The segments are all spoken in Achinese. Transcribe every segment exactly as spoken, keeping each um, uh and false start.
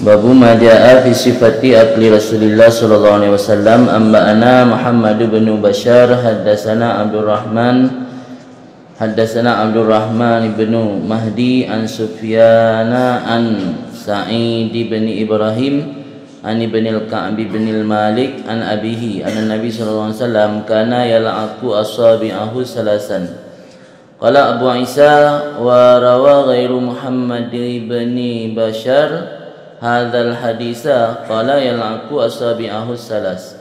Babu ma jaa fi sifati akli Rasulillah sallallahu alaihi wasallam. Anba'ana Muhammad bin Bashar, haddatsana Abdurrahman, haddatsana Abdurrahman bin Mahdi an Sufyana an Sa'id bin Ibrahim an Ibnil Ka'b bin Malik an abihi anna Nabi sallallahu alaihi wasallam kana yal'aqu asabi'ahu salasan. Qala Abu Isa, wa rawa ghairu Muhammad ibni Bashar hadzal haditsa, qala yal'aqu asabi'ahu salas.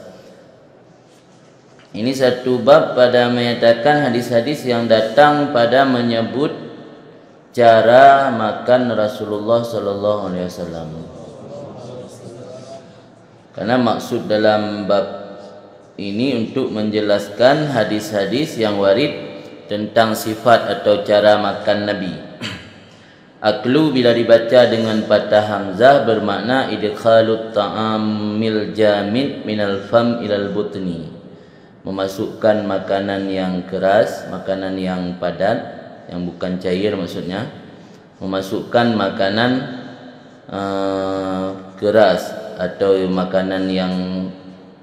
Ini satu bab pada menyatakan hadis-hadis yang datang pada menyebut cara makan Rasulullah sallallahu alaihi wasallam. Karena maksud dalam bab ini untuk menjelaskan hadis-hadis yang warid tentang sifat atau cara makan Nabi. Aklu bila dibaca dengan fathah hamzah bermakna idkhalut ta'amil jamid minal fam ilal butni. Memasukkan makanan yang keras, makanan yang padat, yang bukan cair maksudnya, memasukkan makanan, eh, keras atau makanan yang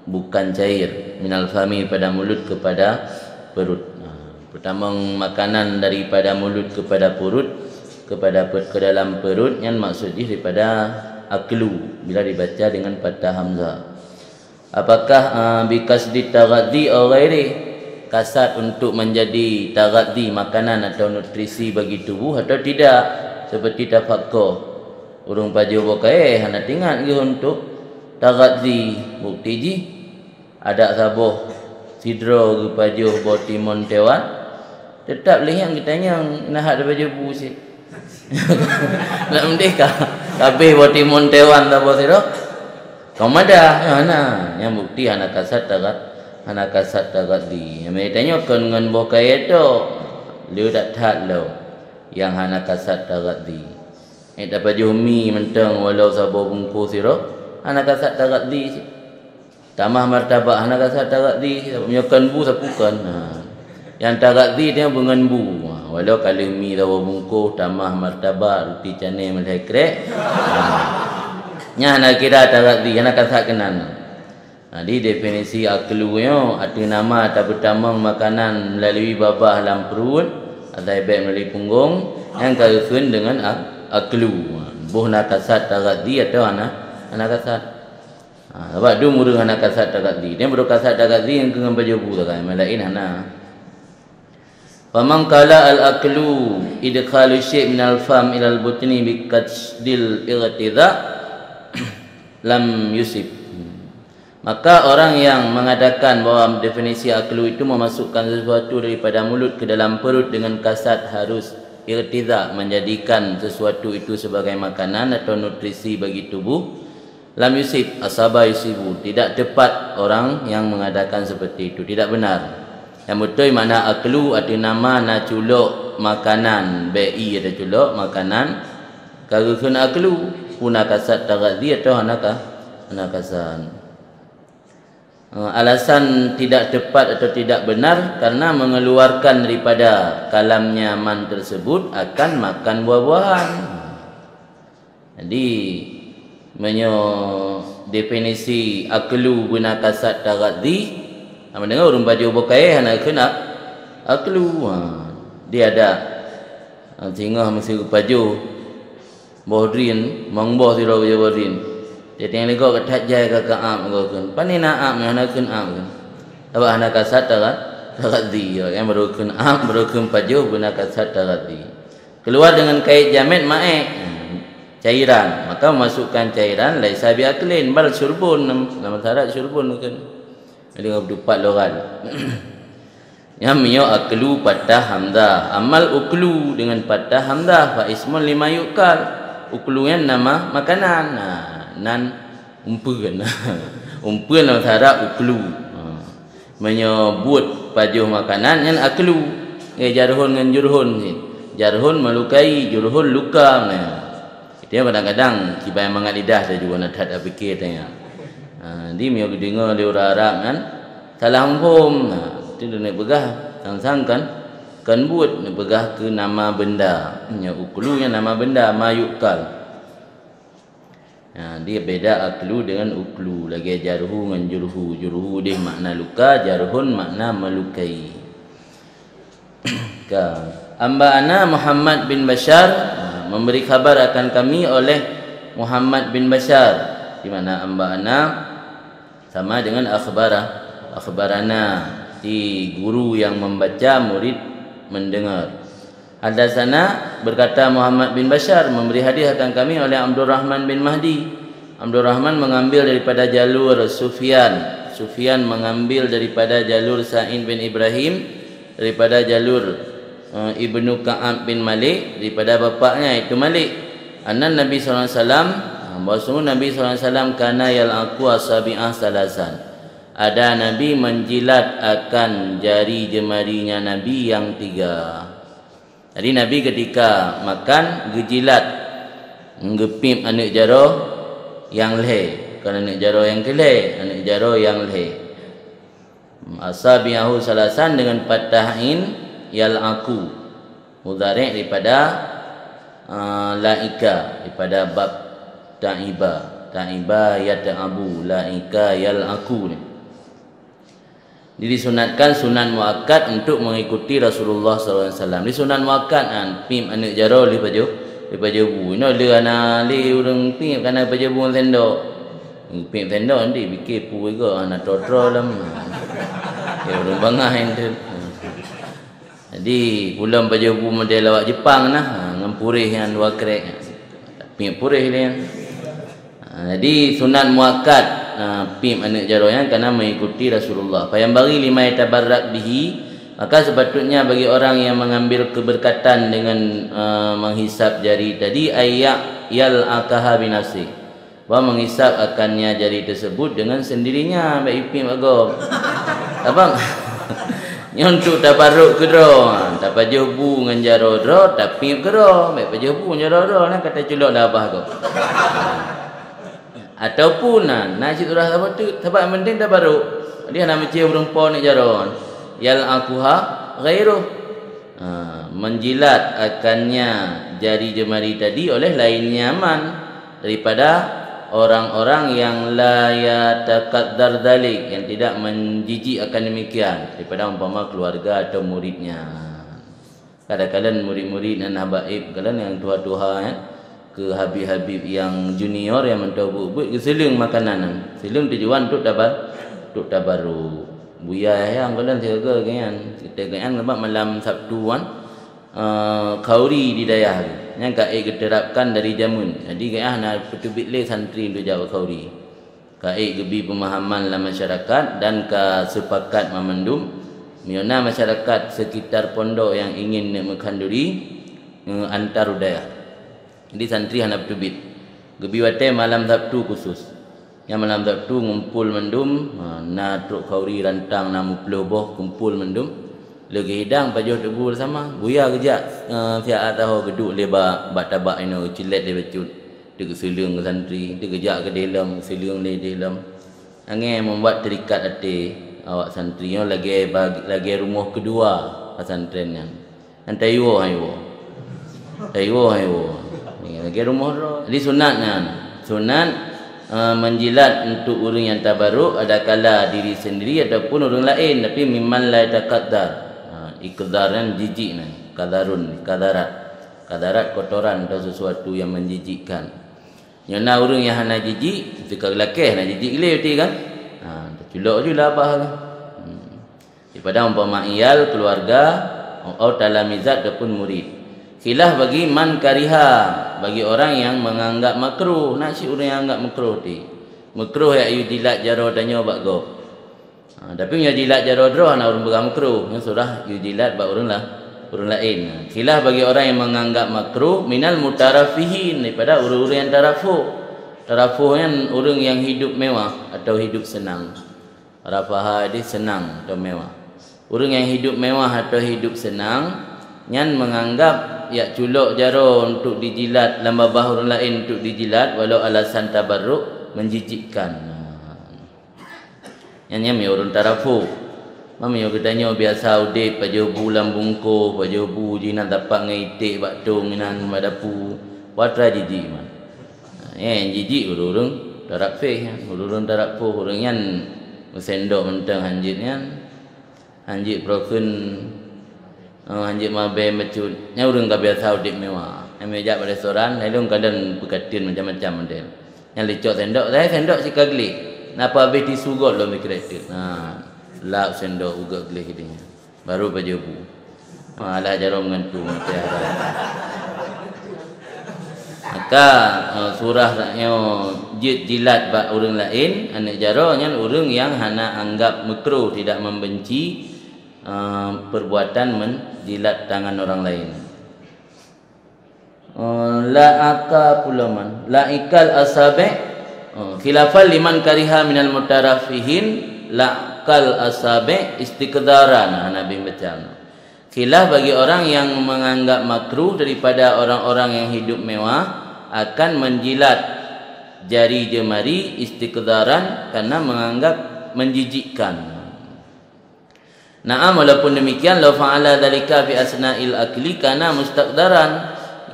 bukan cair, minal fami, pada mulut kepada perut. Ha, pertama makanan daripada mulut kepada perut, kepada pe-, ke dalam perut, nyan maksud jih daripada aklu bila dibaca dengan fathah hamzah. Apakah, ah, bikasdi taghadzi au ghairi? Kasat untuk menjadi taghadzi, makanan atau nutrisi bagi tubuh, atau tidak? Seperti tafakkur. Ureuëng pajoh boh kayée hana teuingat geuh untuk taghadzi. Bukti jih, adak saboh sidroe geupajoh boh timon tewan, teutap lé nyang geutanyong na hak tapajoh bu cit. Nak mendeh ka, kabeh boh timon tewan saboh sidroe. Ka mada, nyan hana. Nyan bukti hana kasat taghad-, hana kasat taghadzi. Nyang tanyoe kon ngon boh kayée tok, le dak that lom nyang hana kasat taghadzi. Eh, tapajoh mi mantong walau saboh bungkôh sidroe, hana kasat taghadzi cit. Tamah martabak, hana kasat taghadzi cit. Meunyoe kon bu, sapeue kon. Ha. Nyang taghadzi nyan beungon bu. Ha, walau ka lheueh mi saboh bungkôh, tamah martabak, ruti canai meulhèe krek. Ha. Nyan hana kira taghadzi, hana kasat keunan. Jadi, definisi aklu nyoe ateueh nama tapeutamong makanan meulalu babah lam pruet, asai bèk meulalu punggong, nyan ka geukheun deungon ak-, aklu. Boh na kasat taghadzi atawa hana, hana kasat. Ha, sabab dum ureuëng hana kasat taghadzi. Nyan baru kasat taghadzi nyang keu ngon pajoh bu sagai, nyang laén hana. Faman qala al-aklu idkhalu syai' minal fam ilal butni bi qasdil ightiza lam yusib. Maka orang yang mengatakan bahwa definisi aklu itu memasukkan sesuatu daripada mulut ke dalam perut dengan kasat harus ightiza, menjadikan sesuatu itu sebagai makanan atau nutrisi bagi tubuh, lam yusib, asaba yusibu, tidak tepat orang yang mengatakan seperti itu, tidak benar. Nyang beutôi makna aklu ateueh nama na culok makanan, bèk ie taculok makanan, ka geukheun aklu, peue na kasat taghadzi atawa hana ka, hana kasat. Eh, alasan tidak tepat atau tidak benar karena mengeluarkan daripada kalamnya man tersebut akan makan buah-buahan. Jadi, meunyoe definisi aklu beuna kasat taghadzi, hana deungoe ureuëng pajoh boh kayée hana keuneuk aklu. Ha, di adak, ha, singoh meusi geupajoh boh drien, mong boh sidroe pajoh boh drien. Jadi nyang ligok ka that jai ka keuap geuh kheun. Pane na ap nyoe hana kheun ap kheun. Sabab hana kasat taghad-, taghadzi, ya, nyang baru kheun ap, baru kheun pajoh beuna kasat taghadzi. Keluar dengan kayée jamid ma'e, cairan, maka memasukkan cairan laisa bi aklin bal syurbun, lam bahasa Arab syurbun kan. Jadi dupat logat. Nyan meunyoe aklu patah hamzah, amal uklu dengan patah hamzah fa ismun lima yukal. Uklu nyan nama makanan. Nah, nan umpeuen. Umpeuen lam bahasa Arab uklu. Ha. Meunyoe buet pajoh makanan nyan aklu. Eh, jarhun ngon jurhun cit. Jarhun melukai, jurhun luka. Nah. Itu kadang-kadang kibai mangat lidah saja na that apike tanya. Ha, di meunyoe geudeungoe lé ureuëng Arab nyan salah muphom. Ha, itu neupeugah sang-sang kan, kan buet neupeugah keu nama benda. Nyoe uklu nyan nama benda, ma yukal. Ha, dia beda aklu dengan uklu. Lagèe jarhu ngon jurhu. Jurhu deh makna luka, jarhun makna melukai. Ka. Amba'ana Muhammad bin Bashar, ha, memberi khabar akan kami oleh Muhammad bin Bashar. Di mana amba'ana sama dengan akhbara, akhbarana, di guru yang membaca, murid mendengar. Hadatsana, berkata Muhammad bin Bashar, memberi hadis akan kami oleh Abdurrahman bin Mahdi. Abdurrahman mengambil daripada jalur Sufyan. Sufyan mengambil daripada jalur Sa'id bin Ibrahim, daripada jalur, eh, Ibnu Ka'ab bin Malik, daripada bapaknya, iaitu Malik. Annan Nabi sallallahu alaihi wasallam, bahwasanya Nabi sallallahu alaihi wasallam kana yal'aqu asabi'ah salasan. Ada Nabi menjilat akan jari jemarinya Nabi yang tiga. Jadi, Nabi ketika makan, geujilat, geupiep aneuk jaroe nyang lhèe, bukan aneuk jaroe nyang keu lhèe, aneuk jaroe nyang lhèe. Asabi'ahu salasan dengan fathah ain, yal'aqu. Mudhari' daripada, ah, la'ika, daripada bab ta'iba. Ta'iba yata'abu, la'ika yal'aqu ni. Jadi, disunatkan sunat muakkad untuk mengikuti Rasulullah sallallahu alaihi wasallam. Di sunat muakkad kan, piep aneuk jaroe lé pajoh, lé pajoh bu. Inoe lé hana lé ureueng piep, kana pajoh bu ngon sendok. Piep sendok nanti pikir pu igo hana troe-troe lom. Ya, ureueng bangai tu. Jadi, ulôn pajoh bu model awak Jepang nah, ha, ngon puréh nyang dua krek. Piep puréh lé nyan. Ha, jadi, sunat muakkad, ha, piep aneuk jaroe nyan karena mengikuti Rasulullah. Fa yanbaghi liman yatabarrak bihi, maka sepatutnya bagi orang yang mengambil keberkatan dengan, eh, menghisap jari tadi, ayya yal'aqaha binafsih. Wa menghisap akannya jari tersebut dengan sendirinya, bèk ipiep bak gob. Sabab nyoe untuk tabarruk keudroe, ha, tapajoh bu ngon jaroe droe, tapiep keudroe, bèk pajoh bu ngon jaroe droe, nah ka taculok lam babah gob. Ataupun, nah, na cit ureueng saboh teuk, sabab yang penting tabarruk. Jadi hana meucue ureueng po aneuk jaroe. Yal'aquha ghairuh. Ha, menjilat akannya jari jemari tadi oleh lainnya man daripada orang-orang yang la yataqaddar dzalik, yang tidak menjijik akan demikian, daripada umpama keluarga atau muridnya. Kadang-kadang murid-murid nan haba éb, kadang yang tuha-tuha, ya. Keu habib-habib nyang junior nyang mantong buet-buet, geuseuleueng makanan nyan. Seuleueng tujuan untuk tabar-, untuk tabarruk. Buya Yahya meukalon sigoe geuh nyan. Geutanyoe geuh nyan sabab malam Sabtu nyan, eh, khauri di dayah geuh. Nyan ka ék geuterapkan dari jameun. Jadi geuh nyan hana peuteubiet lé santri untuk jak bak khauri. Ka ék geubi peumahaman lam masyarakat dan ka seupakat mamandum, meunyoe na masyarakat seukitar pondok nyang ingin neuk meukhanduri, eh, antar u dayah. Jadi santri hana peuteubiet. Geubi watèe malam Sabtu khusus. Nyang malam Sabtu ngumpul mandum, ha, na trok khauri rantang na meuplôh boh kumpul mandum. Lé geuhidang pajoh teuk bu sama. Buya geujak, eh, siat saho geuduek lé bak, bak tabak inoe geucilét lé bacut. Teuk geuseuleueng keu santri, teuk geujak keudéh lom, geuseuleueng lé déh lom. Angèe membuat terikat até awak santri nyoe lagèe bag-, lagèe rumoh keudua pesantren nyan. Nyan tayue, tayue. Tayue, tayue. Lagèe rumoh droe. Jadi sunat nyan. Sunat, eh, menjilat untuk ureueng nyang tabarruk adakala diri sendiri ataupun ureueng laén, tapi mimman la yataqaddar. Ha, iqdar nyan jijik nyan. Qadarun, qadarat. Qadarat kotoran atau sesuatu yang menjijikkan. Nyoe na ureueng nyang hana jijik, teuka geulakèe hana jijik lé, beutôi kan? Ha, teuculok ju lam babah tu. Hmm. Daripada umpama iyal, keluarga, au talamizat ataupun murid. Khilaf bagi man kariha, bagi orang yang menganggap makruh. Na cit ureueng nyang anggap makruh ti. Makruh ya yue jilat jaroe tanyoe bak gob. Ha, tapi meunyoe jilat jaroe droe hana ureueng peugah makruh, nyoe surah yue jilat bak ureueng la-, ureueng laén. Ha, khilaf bagi orang yang menganggap makruh minal mutarafihin, daripada ureueng-ureueng yang tarafuh. Tarafuh nyan ureueng yang hidup mewah atau hidup senang. Rafaha di senang atau mewah. Ureueng yang hidup mewah atau hidup senang, nyan menganggap jak culok jaroe untuk dijilat lam babah ureueng laén untuk dijilat walau alasan tabarruk menjijikkan. Ha. Nyan, nyan mi ureueng tarafuh. Meunyoe geutanyoe biasa udép pajoh bu lam bungkôh, pajoh bu jinan tapak ngon iték bak tong inan bak dapu, watra jijik man. Ha, Eh, jijik ureuëng-ureuëng tarap pih, ureuëng-ureuëng tarap poh, ureuëng nyan meusendok mantong hanjeuet nyan, hanjeuet prokun, eh, hanjeuet mabée bacut. Nyan ureuëng ka biasa udeb mewah. Nyang meujak bak restoran, lalu kadang peukateun macam-macam model. Nyan licok sendok, saya sendok sikagleh. Napa habéh tisu gob lom dikereuk teuk. Nah, lap sendok uga gleh dia. Baru pajoh bu. Malah jaroe meugantung. Maka, eh, surah nyoe jeuet jilat bak ureuëng laén, aneuëk jaroe nyan ureuëng nyang hana anggap meukruh, tidak membenci, eh, perbuatan menjilat tangan orang lain. Eh, la aka puloman, la ikal asabe', eh, khilafan liman kariha minal mutarafihin, la akal asabe' istiqdaran. Nah, Nabi baca. Khilaf bagi orang yang menganggap makruh daripada orang-orang yang hidup mewah akan menjilat jari jemari istiqdaran karena menganggap menjijikkan. Naam, walaupun demikian, lau fa'ala dzalika fi asna'il akli kana mustaqdaran.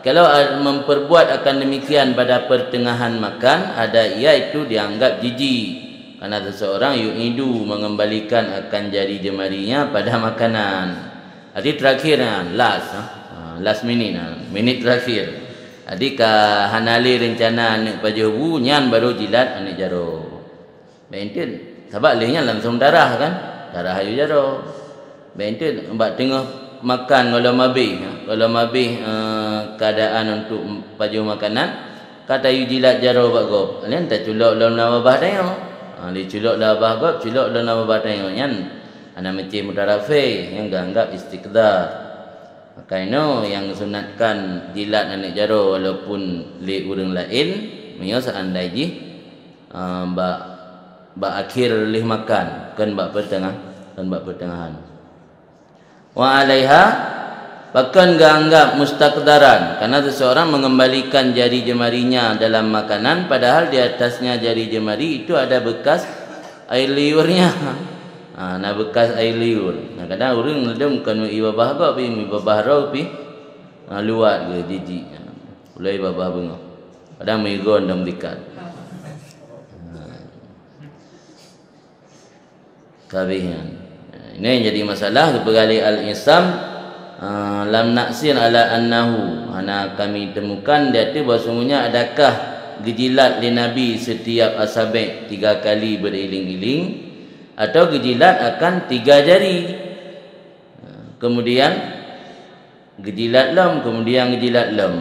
Kalau a-, memperbuat akan demikian pada pertengahan makan, ada ia itu dianggap jijik. Karena seseorang yu'idu, mengembalikan akan jari jemarinya pada makanan. Jadi terakhir, ha, last, ha. Ha, last minute, ha, minit terakhir. Jadi ka hana lé rencana aneuëk pajoh bu, nyan baru jilat aneuëk jaroe. Bék enteuk, sabab lheueh nyan langsung darah kan? Darah aju jaroe. Bék enteuk bak teungoh makan ngon lom abéh, ngon lom abéh, eh, keadaan untuk pajoh makanan, ka tayue jilat jaroe bak gob. Laén taculok lom lam babah tanyoe. Ha, lé culok lam babah gob, culok lom lam babah tanyoe. Nyan hana meucéh mutarafe, nyan geuanggap istiqdar. Maka inoe nyang geusunatkan jilat aneuëk jaroe walaupun lé ureuëng laén, meunyoe seandai jih ah, bak, bak akhir lheueh makan, kon bak peutengah, kon bak peutengahan. Wa alaiha, pakon geuanggap mustaqdaran, karena seseorang mengembalikan jari jemarinya dalam makanan, padahal di atasnya jari jemari itu ada bekas air liurnya. Ha, na bekas air liur. Nah, kadang ureuëng ladom kon meu-i babah gob, pi meu-i babah droe, pi, ha, luwat geu jijik. Ulai babah beungoh. Padahal meuigon dan meudikat. Ha. Kabeh nyan. Ini yang jadi masalah, geupeugah lé Al-Insam, ah, lam na'sir ala annahu, hana kami temukan di ateueh bahwa sungguhnya adakah geujilat lé Nabi setiap asabe' tiga kali beriling-iling, atau geujilat akan tiga jari. Kemudian, geujilat lom, kemudian geujilat lom.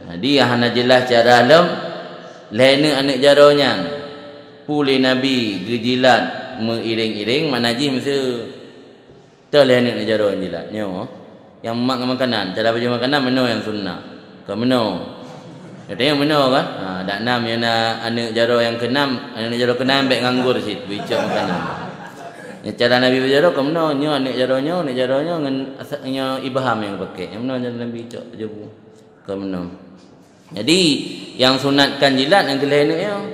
Jadi, nyang hana jeulaih cara lom, lhèe neuk aneuëk jaroe nyan. Peue lé Nabi geujilat meuiréng-iréng, makna jih miseue toh lhèe neuk aneuëk jaroe jilat. Nyoe, nyang mak ngon makanan, cara pajoh makanan meunoe nyang sunnah. Kon meunoe. Gata nyang meunoe kan? Ha, dak nam nyang na aneuëk jaroe nyang keunam, aneuëk jaroe keunam bèk nganggur cit, beuicok makanan. Nyang cara Nabi pajoh jaroe kon meunoe, nyoe aneuëk jaroe nyoe, aneuëk jaroe nyoe ngon asa-, nyoe ibham nyang pakai. Nyang meunoe cara Nabi cok pajoh bu. Kon meunoe. Jadi, nyang sunatkan jilat nyang keu lhèe neuk nyoe.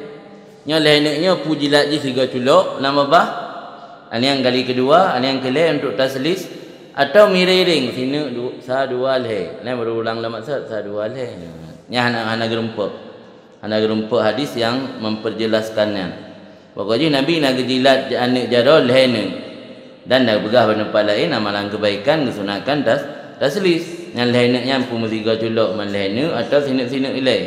Nyoe lhèe neuk nyoe peue jilat jih sigoe culok lam babah. Nyang kali keudua, nyang keu lhèe untuk taslis atau miréng-iréng sineuk du-, sa dua lhèe. Nyan baru ulang lom maksud sa dua lhèe. Nyan hana, hana geurumpok. Hana geurumpok hadis nyang memperjelaskan nyan. Pokok jih Nabi na geujilat ja-, aneuëk jaroe lhèe neuk. Dan na geupeugah bak teumpat laén amalan keubaikan geusunatkan tas-, taslis. Nyan lhèe neuk nyan peue meusigoe culok man lhèe neuk atau sineuk-sineuk ilèe.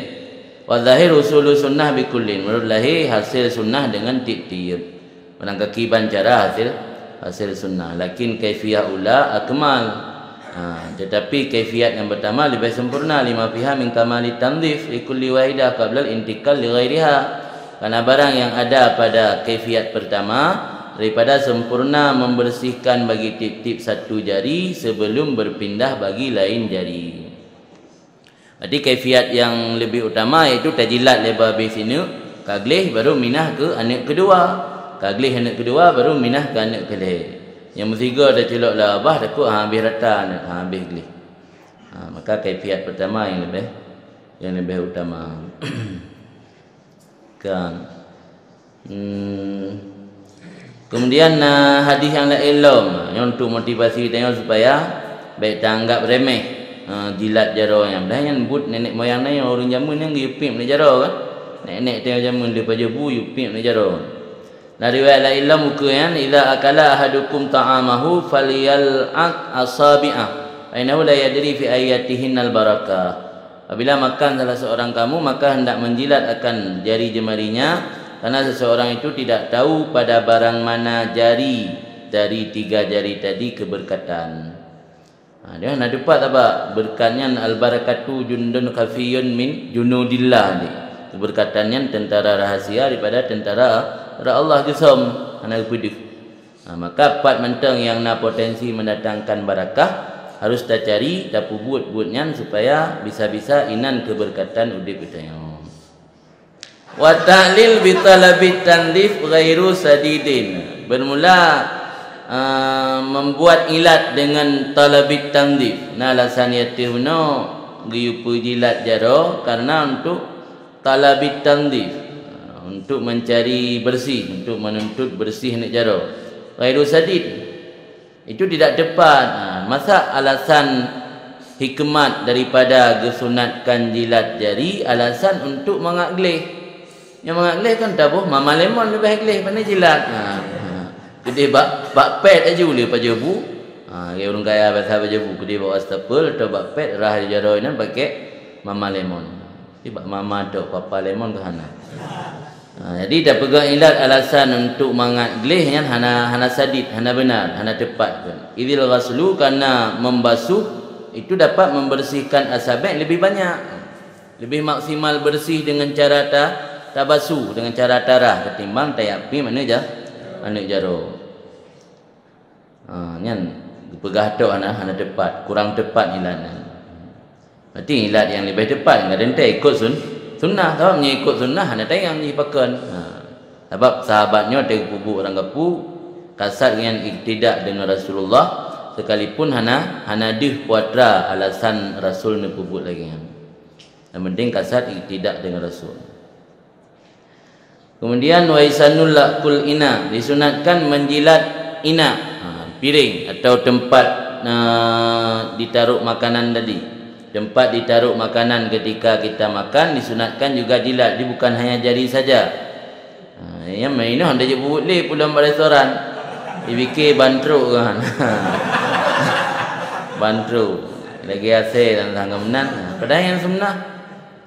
Wa zahir husulu sunnah bikullin. Menurut lahé hasil sunnah dengan tiep-tiep. Barangkaki ban cara hasil, hasil sunnah. Lakin kaifiyah ula akmal. Ha, tetapi kaifiat yang pertama lebih sempurna, lima fiha min kamali tanzif li kulli wahidah qablal intikal li ghairiha. Karena barang yang ada pada kaifiat pertama daripada sempurna membersihkan bagi tiep-tiep satu jari sebelum berpindah bagi lain jari. Berarti kaifiat yang lebih utama iaitu tajilat lé babah sineuk, ka gleh baru minah keu aneuëk keudua. Ka gleh aneuëk keudua baru minah keu aneuëk keu lhèe. Nyang meusigoe taculok lam babah takot han habéh rata aneuëk, han habéh gleh. Ha, maka kaifiat pertama yang lebih, yang lebih utama. Kan. Hmm. Kemudian na hadis nyang laén lom, nyoe untuk motivasi tanyoe supaya bèk taanggap remeh, ha, jilat jaroe nyan. Padahai nyan buet nenek moyang tanyoe ureuëng jameun nyan geuyue piep lé jaroe kan. Nek-nek teuh jameun lheueh pajoh bu, yue piep aneuk jaroe. Lam riwayat laén lom ukeue nyan, "Idza akala ahadukum ta'amahu falyal'aq asabi'ah, fa innahu la yadri fi ayyatihinnal barakah." Apabila makan salah seorang kamu, maka hendak menjilat akan jari jemarinya, karena seseorang itu tidak tahu pada barang mana jari dari tiga jari tadi keberkatan. Ha, dia hana tepat, sabab beureukat nyan, "Al-barakatu jundun khafiyyun min junudillah," di. Keberkatan nyan tentara rahasia daripada tentara, tentara Allah geusöm, hana geupeudeuh. Ha, maka pat mantong nyang na potensi mendatangkan barakah, harus tacari, tapeubuet buet nyan supaya bisa-bisa inan keberkatan udeb geutanyoe. Wa ta'lil bi talabit tanzif ghairu sadidin. Bermula, eh, membuat ilat dengan talabit tanzif. Na alasan yue teuh bunoe geuyue peujilat jaroe karena untuk talabit tanzif, untuk mencari bersih, untuk menuntut bersih aneuk jaroe. Ghairu sadid. Itu tidak tepat. Ha, masa alasan hikmat daripada geusunatkan jilat jari, alasan untuk mangat gleh. Nyang mangat gleh kan taboh mama lemon leubeh gleh pane jilat. Ha, ha. Keudeh bak, bak pet aju lé pajoh bu. Ha, ureueng kaya biasa pajoh bu, keudeh bak wastafel atau bak pet rhah jaroe nyan pakai mama lemon. Tapi bak mama tok, papa lemon ka hana. Ha, jadi tapeugah ilat alasan untuk mangat gleh nyan hana, hana sadid, hana benar, hana tepat pun. Idzil ghaslu, karena membasuh itu dapat membersihkan asabi' lebih banyak. Lebih maksimal bersih dengan cara ta-, tabasuh, dengan cara tarah ketimbang tayakpim aneuk ja-, aneuk jaroe. Ha, nyan geupeugah tok hana, hana tepat, kurang tepat ilat nyan. Berarti ilat nyang leubeh tepat ngon teuntèe ikot sun-, sunnah. Sabab meunyoe ikot sunnah hana tayang jih pakon. Ha. Sabab sahabat nyoe teuh geupeubuet ureueng gapu, kasat nyan iktidak deungon Rasulullah, sekalipun hana, hana deuh putra alasan Rasul neupeubuet lagèe nyan. Yang penting kasat iktidak deungon Rasul. Kemudian, wa isanul la'kul ina, disunatkan menjilat ina, ha, piring atau tempat, eh, ditaruh makanan tadi. Tempat ditaruh makanan ketika kita makan disunatkan juga jilat, jadi bukan hanya jari saja. Ha, nyang meuinoh hana jipeubuet lé pulang bak restoran. Dipike ban trok kan. Ban trok. Lagèe asèe dan sanggob nan. Ha, padahai nyang sunnah.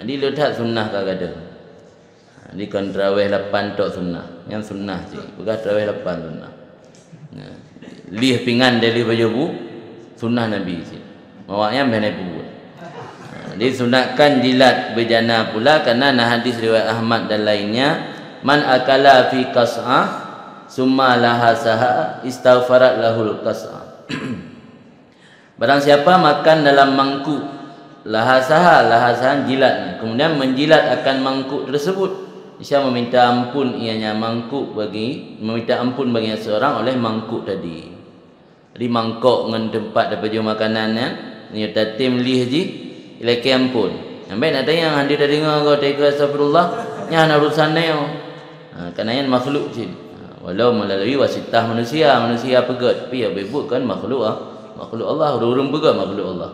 Jadi, le that sunnah ka gadôh. Ha, di kon tarawih lapan tok sunnah. Nyang sunnah cit. Peugah tarawih lapan sunnah. Nah, lieh pingan dan lieh pajoh bu, sunnah Nabi cit. Awak nyan bèk na peubuet. Ha, disunatkan jilat beujana pula karena na hadis riwayat Ahmad dan lainnya, "Man akala fi qas'ah, summa lahasaha, istaghfarat lahul qas'ah." Barang siapa makan dalam mangkuk, lahasaha, lahasaha jilat, kemudian menjilat akan mangkuk tersebut, niscaya meminta ampun ianya mangkuk bagi, meminta ampun bagi seorang oleh mangkuk tadi. Jadi mangkok ngon teumpat tapajoh makanan nyan, meunyoe tatem lieh jih, ilakèe ampon. Nyang bèk na tanyong, hana tadeungoe goe taikôt astagfirullah, nyan hana urusan tanyoe. Ha, karena nyan makhluk cit. Ha, walau melalui wasitah manusia, manusia peugöt, tapi nyang beubuet kan makhluk, ah, makhluk Allah, ureueng-ureueng peugöt makhluk Allah.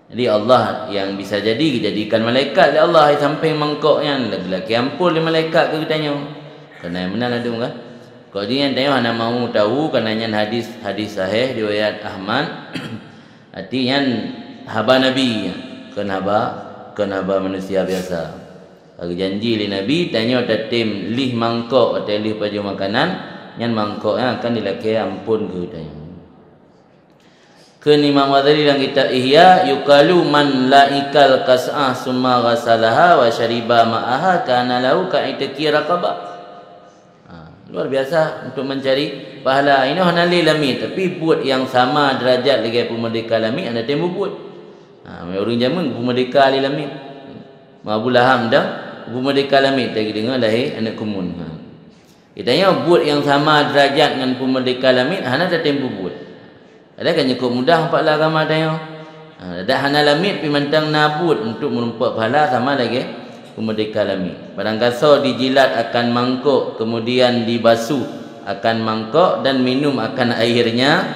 Jadi Allah nyang bisa jadi geujadikan malaikat lé Allah di sampéng mangkok nyan, lagèe-lagèe ampon lé malaikat keu geutanyoe. Karena nyang meunan ladôm kan. Kok jih nyan tanyoe hana mau tahu, karena nyan hadis, hadis sahih riwayat Ahmad. Arti nyan haba Nabi, kon haba, kon haba manusia biasa. Ka geujanji lé Nabi, tanyoe tatem lieh mangkok atau lieh pajoh makanan, nyan mangkok nyan akan dilakèe ampon keu tanyoe. Kheun Imam Ghazali lam kitab Ihya, "Yuqalu man la'ikal qas'ah summa ghasalaha wa syariba ma'aha kana lahu ka'itqi raqabah." Ha, luar biasa untuk mencari pahala. Inoe hana lé lamiet, tapi buet nyang sama derajat lagèe peumeurdeka lamiet hana tem buet. Ha, ureueng jameun peumeurdeka lé lamiet. Ma Abu Lahab dah peumeurdeka lamiet, teudeungoe lahé aneuk keumuen. Ha. Geutanyoe buet nyang sama derajat ngon peumeurdeka lamiet hana tatem peubuet. Padahai kan cukôp mudah pahala agama tanyoe. Ha, dak hana lamiet pih mantong na buet untuk meurumpok pahala sama lagèe peumeurdeka lamiet. Barangkasoe dijilat akan mangkok, kemudian dibasuh akan mangkok dan minum akan airnya,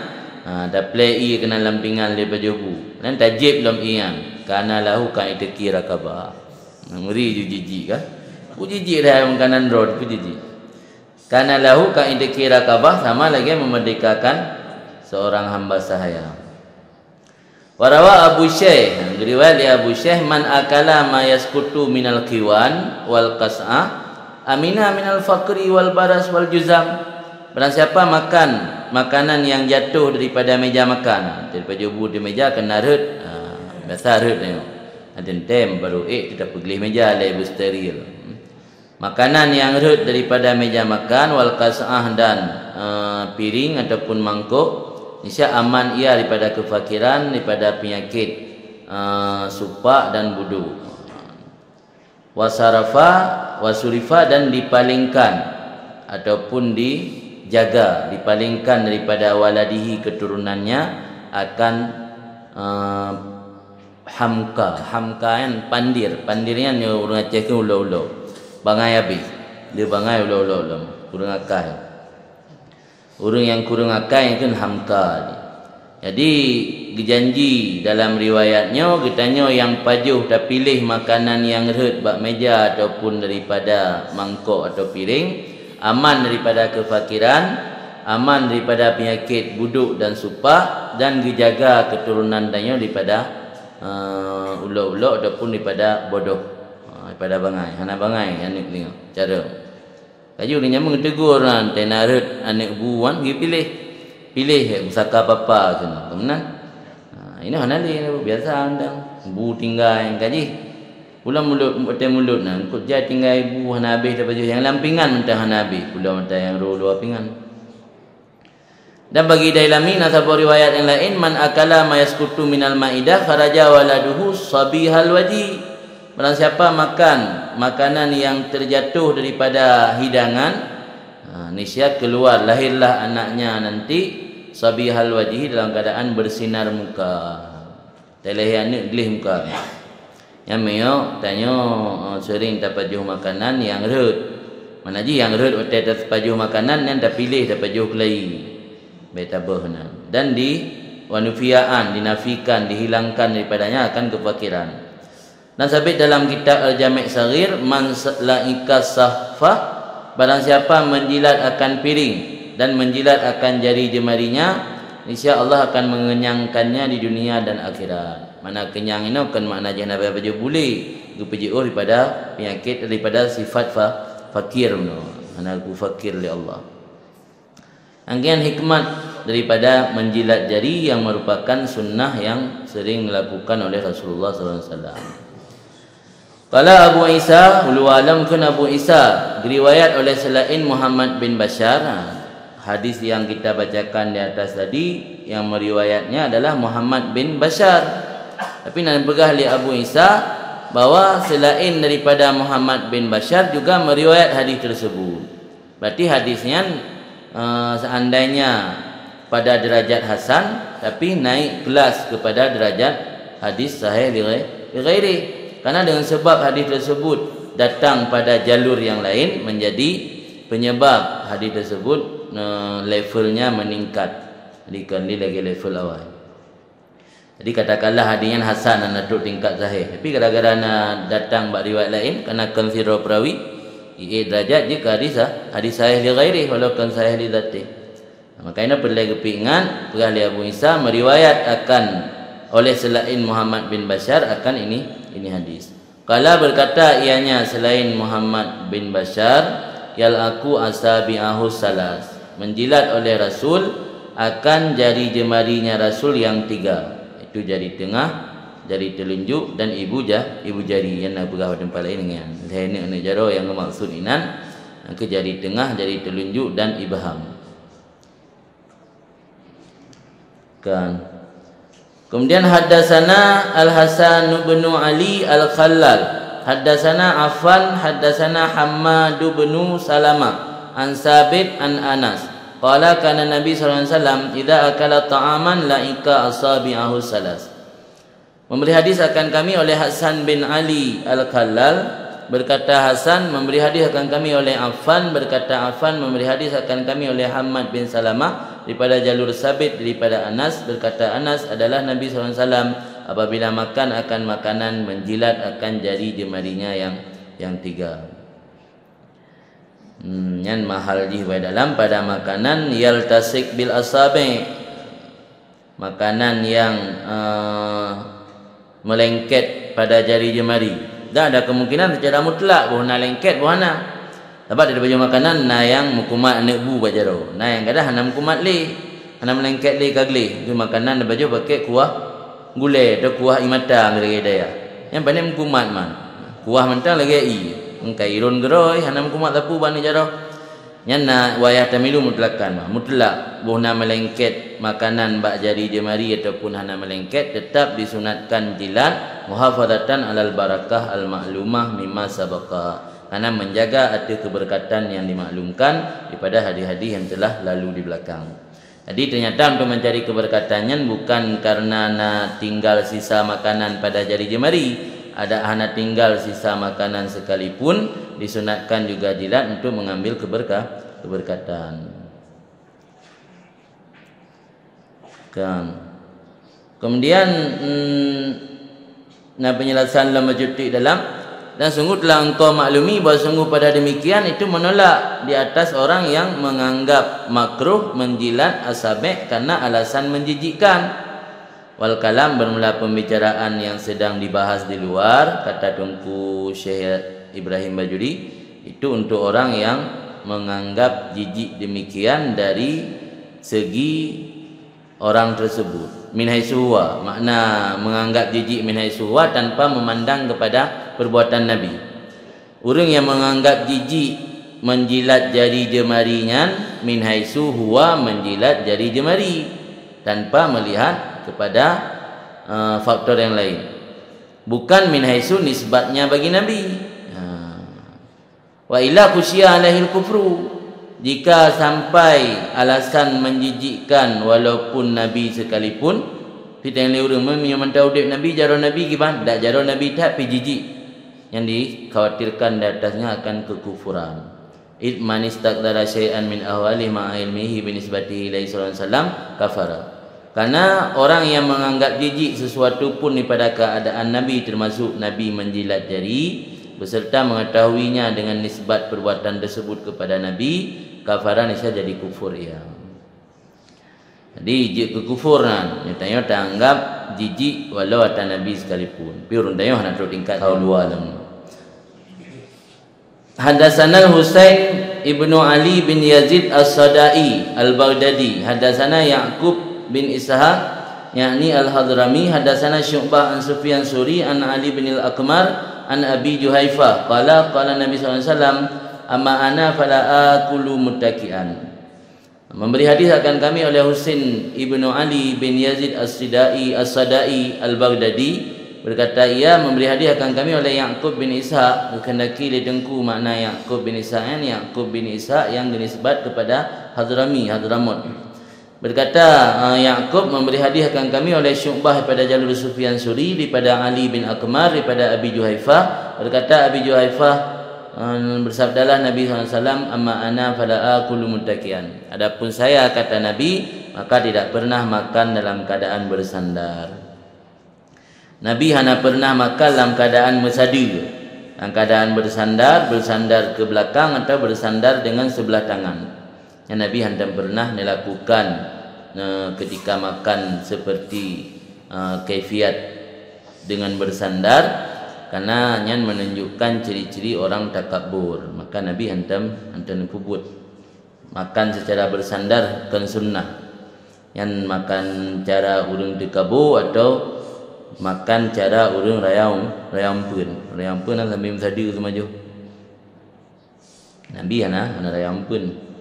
ha, taplè ié keunan lam pingan lé pajoh bu. Dan tajép lom ié nyan, kana lahu ka'itqi raqabah. Ngeri ju jijik kan? Ku jijik dah makanan droe, ku jijik. Kana lahu ka idiki rakabah, sama lagée memerdekakan seorang hamba sahaya. Warawa Abu Syekh, riwayat li Abu Syekh, man akala ma yaskutu minal kiwan wal qas'ah, amina minal fakri wal baras wal juzam. Barang siapa makan makanan yang jatuh daripada meja makan, daripada bu di meja kena rhot, ha, biasa rhot tengok. Ada tem baru eh kita peugléh meja lé bu steril. Makanan yang rhot daripada meja makan, wal qas'ah dan, eh, piring ataupun mangkok, niscaya aman ia daripada kefakiran, daripada penyakit, eh, supak dan buduk. Wasarafa, wasurifa dan dipalingkan ataupun dijaga, dipalingkan daripada waladihi keturunannya akan, eh, hamka. Hamka kan pandir. Pandir nyan ureuëng Aceh kheun ulo-ulo. Bangai abéh. Dia bangai ulo-ulo lom. Kureueng akai. Ureuëng nyang kureueng akai kheun hamka. Jadi geujanji dalam riwayat nyoe, geutanyoe nyang pajoh tapiléh makanan nyang rhot bak meja ataupun daripada mangkok atau piring, aman daripada kefakiran, aman daripada penyakit buduk dan supak, dan geujaga keturunan tanyoe daripada, eh, ulok-ulok ataupun daripada bodoh, eh, daripada bangai, hana bangai aneuk nyoe. Cara. Laju lé nyan meuteugur nyan, teuingat rhot aneuk bu nyan geupiléh. Piléh pusaka papa keunoe. Keunan. Ha, inoe hana lé, biasa undang. Bu tinggai nyang ka jih. Pulang mulot, watée mulot nyan, kok jai tinggai bu hana habéh tapajoh. Nyang lam pingan mantong hana habéh. Pulang mantong nyang ro luwa pingan. Dan bagi Dailami na saboh riwayat nyang laén, man akala ma yaskutu minal maidah kharaja waladuhu sabihal wajhi. Barang siapa makan makanan yang terjatuh daripada hidangan, ha, niscaya keluar, lahirlah anaknya nanti sabihal wajhi, dalam keadaan bersinar muka. Talahé aneuk gleh muka. Nyan meunyoe tanyoe, eh, seuring tapajoh makanan nyang rhot. Mana jih nyang rhot watée tapajoh makanan nyan tapiléh tapajoh keulayi. Bék tabeuh nyan. Dan di, wa nufiya an, dinafikan, dihilangkan daripadanya akan kefakiran. Dan sabit dalam kitab Al-Jami' Saghir, man sa-, la'ika sahfah, barang siapa menjilat akan piring dan menjilat akan jari jemarinya, niscaya Allah akan mengenyangkannya di dunia dan akhirat. Mana kenyang inoe kon makna jih hana pajoh bulé, geupeujeuôh daripada penyakit, daripada sifat fa-, fakir bunoe. Hana geupeu fakir lé Allah. Anggian hikmat daripada menjilat jari yang merupakan sunnah yang sering dilakukan oleh Rasulullah sallallahu alaihi wasallam. Qala Abu Isa, ulua alam kheun Abu Isa, diriwayat oleh selain Muhammad bin Bashar. Hadis yang kita bacakan di atas tadi, yang meriwayatnya adalah Muhammad bin Bashar. Tapi na neupeugah lé Abu Isa bahwa selain daripada Muhammad bin Bashar juga meriwayat hadis tersebut. Berarti hadis nyan, eh, seandainya pada derajat hasan, tapi naik kelas kepada derajat hadis sahih li ghai-, li ghairi. Karena dengan sebab hadis tersebut datang pada jalur yang lain, menjadi penyebab hadis tersebut, eh, levelnya meningkat. Jadi, kon lé lagée level awai. Jadi, katakanlah hadis nyan hasan dan na trok tingkat sahih. Tapi, gara-gara na datang bak riwayat laén, karena kon sidroe perawi, ié derajat jih keu hadis sa-, hadis sahih li ghairi, walau kon sahih li dzati. Maka, inoe peureulée geupeuingat, peugah lé Abu Isa, meriwayat akan oleh selain Muhammad bin Bashar akan ini, ini hadis. Qala, berkata ianya selain Muhammad bin Bashar, yal'aku asabi'ahu salas, menjilat oleh Rasul akan jari jemarinya Rasul yang tiga, yaitu jari tengah, jari telunjuk, dan ibu ja-, ibu jari. Nyang na peugah bak teumpat laén nyan. Lhée aneuk-aneuk jaroe nyang geumaksud inan, nyang keu jari tengah, jari telunjuk, dan ibham. Kan. Kemudian haddatsana Al-Hasan bin Ali Al-Khallal, haddatsana Affan, haddatsana Hammad bin Salamah, an Sabit, an Anas. Qala, kana Nabi sallallahu alaihi wasallam idza akala ta'aman la'ika asabi'ahu salas. Memberi hadis akan kami oleh Hasan bin Ali Al-Khallal, berkata Hasan, memberi hadis akan kami oleh Affan, berkata Affan, memberi hadis akan kami oleh Hammad bin Salamah daripada jalur Sabit daripada Anas, berkata Anas, adalah Nabi sallallahu alaihi wasallam apabila makan akan makanan menjilat akan jari jemarinya yang, yang tiga. Hmm, nyan mahal jih bak dalam pada makanan yaltasik bil asabi'. Makanan yang, eh, melengket pada jari jemari. Dan ada kemungkinan secara mutlak boh na lengket boh hana. Sabab di bajôh makanan na yang meukumat aneuk bu bak jaroe, na yang gadah hana meukumat lé, hana meulengket lé ka gleh. Itu makanan di bajôh pakai kuah gulai atau kuah ié mata lagèe dayah. Nyang pané meukumat man. Kuah mantong lagèe ié. Engkai iron geurôi hana meukumat sapeue bak aneuk jaroe. Nyan na wayah tamilu mutlakan, mutlak. Boh na meulengket makanan bak jari jemari ataupun hana meulengket, tetap disunatkan jilat muhafazatan alal barakah al-ma'lumah mimma sabaqa. Karena menjaga ateueh keberkatan yang dimaklumkan daripada hadis-hadis yang telah lalu di belakang. Jadi, ternyata untuk mencari keberkatan nyan bukan karena na tinggal sisa makanan pada jari jemari. Ada hana tinggal sisa makanan sekalipun, disunatkan juga jilat untuk mengambil keberka-, keberkatan. Kan. Kemudian, mm, na penjelasan lam bacut dalam, dan sungguh telah engkau maklumi bahwa sungguh pada demikian itu menolak di atas orang yang menganggap makruh menjilat asabi' karena alasan menjijikkan. Wal kalam, bermula pembicaraan yang sedang dibahas di luar, kata Teungku Syekh Ibrahim Bajuri, itu untuk orang yang menganggap jijik demikian dari segi orang tersebut. Min haitsu huwa, makna menganggap jijik min haitsu huwa tanpa memandang kepada perbuatan Nabi. Ureuëng yang menganggap jijik menjilat jari jemari nyan min haitsu huwa menjilat jari jemari tanpa melihat kepada, eh, faktor yang lain. Bukan min haitsu nisbatnya bagi Nabi. Ha. Wa illa khusyiya alaihil kufru. Jika sampai alasan menjijikkan walaupun Nabi sekalipun, piteng lé ureuëng meunyoe mantong udeb Nabi, jaroe Nabi kiban, dak jaroe Nabi that pi jijik. Yang dikhawatirkan di atasnya akan kekufuran. Id man istaqdara syai'an min ahwalihi ma'a ilmihi binisbatihi ilaihi sallallahu alaihi wasallam kafara. Karena orang yang menganggap jijik sesuatu pun daripada keadaan Nabi, termasuk Nabi menjilat jari, beserta mengetahuinya dengan nisbat perbuatan tersebut kepada Nabi, kafara, niscaya jadi kufur ia. Jadi, jeuet keu kufur nyan, nyoe tanyoe taanggap jijik walau ata Nabi sekalipun. Pi ureuëng tanyoe hana trok tingkat kaul dua lom. Haddatsana Husain ibnu Ali bin Yazid As-Sadai Al-Baghdadi, haddatsana Ya'qub bin Ishaq, yakni Al-Hadrami, haddatsana Syu'bah an Sufyan Suri an Ali bin Al-Aqmar an Abi Juhaifah, qala, qala Nabi sallallahu alaihi wasallam, "Amma ana fala akulu muttaki'an." Memberi hadis akan kami oleh Husain ibnu Ali bin Yazid As-Sidai, As-Sadai Al-Baghdadi, berkata ia, memberi hadis akan kami oleh Ya'qub bin Ishaq, dikehendaki lé Teungku makna Ya'qub bin Ishaq nyan, Ya'qub bin Ishaq yang dinisbat kepada Hadrami, Hadramaut. Berkata, eh, Ya'qub memberi hadis akan kami oleh Syu'bah daripada jalur Sufyan Suri, daripada Ali bin Akmar, daripada Abi Juhaifah. Berkata Abi Juhaifah, eh, bersabdalah Nabi sallallahu alaihi wasallam, "Amma ana fala akulu muttaki'an." Adapun saya, kata Nabi, maka tidak pernah makan dalam keadaan bersandar. Nabi hana pernah makan lam keadaan meusadeue, lam keadaan bersandar, bersandar ke belakang atau bersandar dengan sebelah tangan. Nyan Nabi hantom pernah melakukan, eh, ketika makan seperti, eh, kaifiat dengan bersandar, karena nyan menunjukkan ciri-ciri orang takabur. Maka Nabi hantom, hantom peubuet. Makan secara bersandar kon sunnah. Nyan makan cara ureuëng teukabô atau makan cara ureuëng raya, raya umpeuen. Raya umpeuen kan sambil meusadeue seumajoh. Nabi hana, hana raya umpeuen.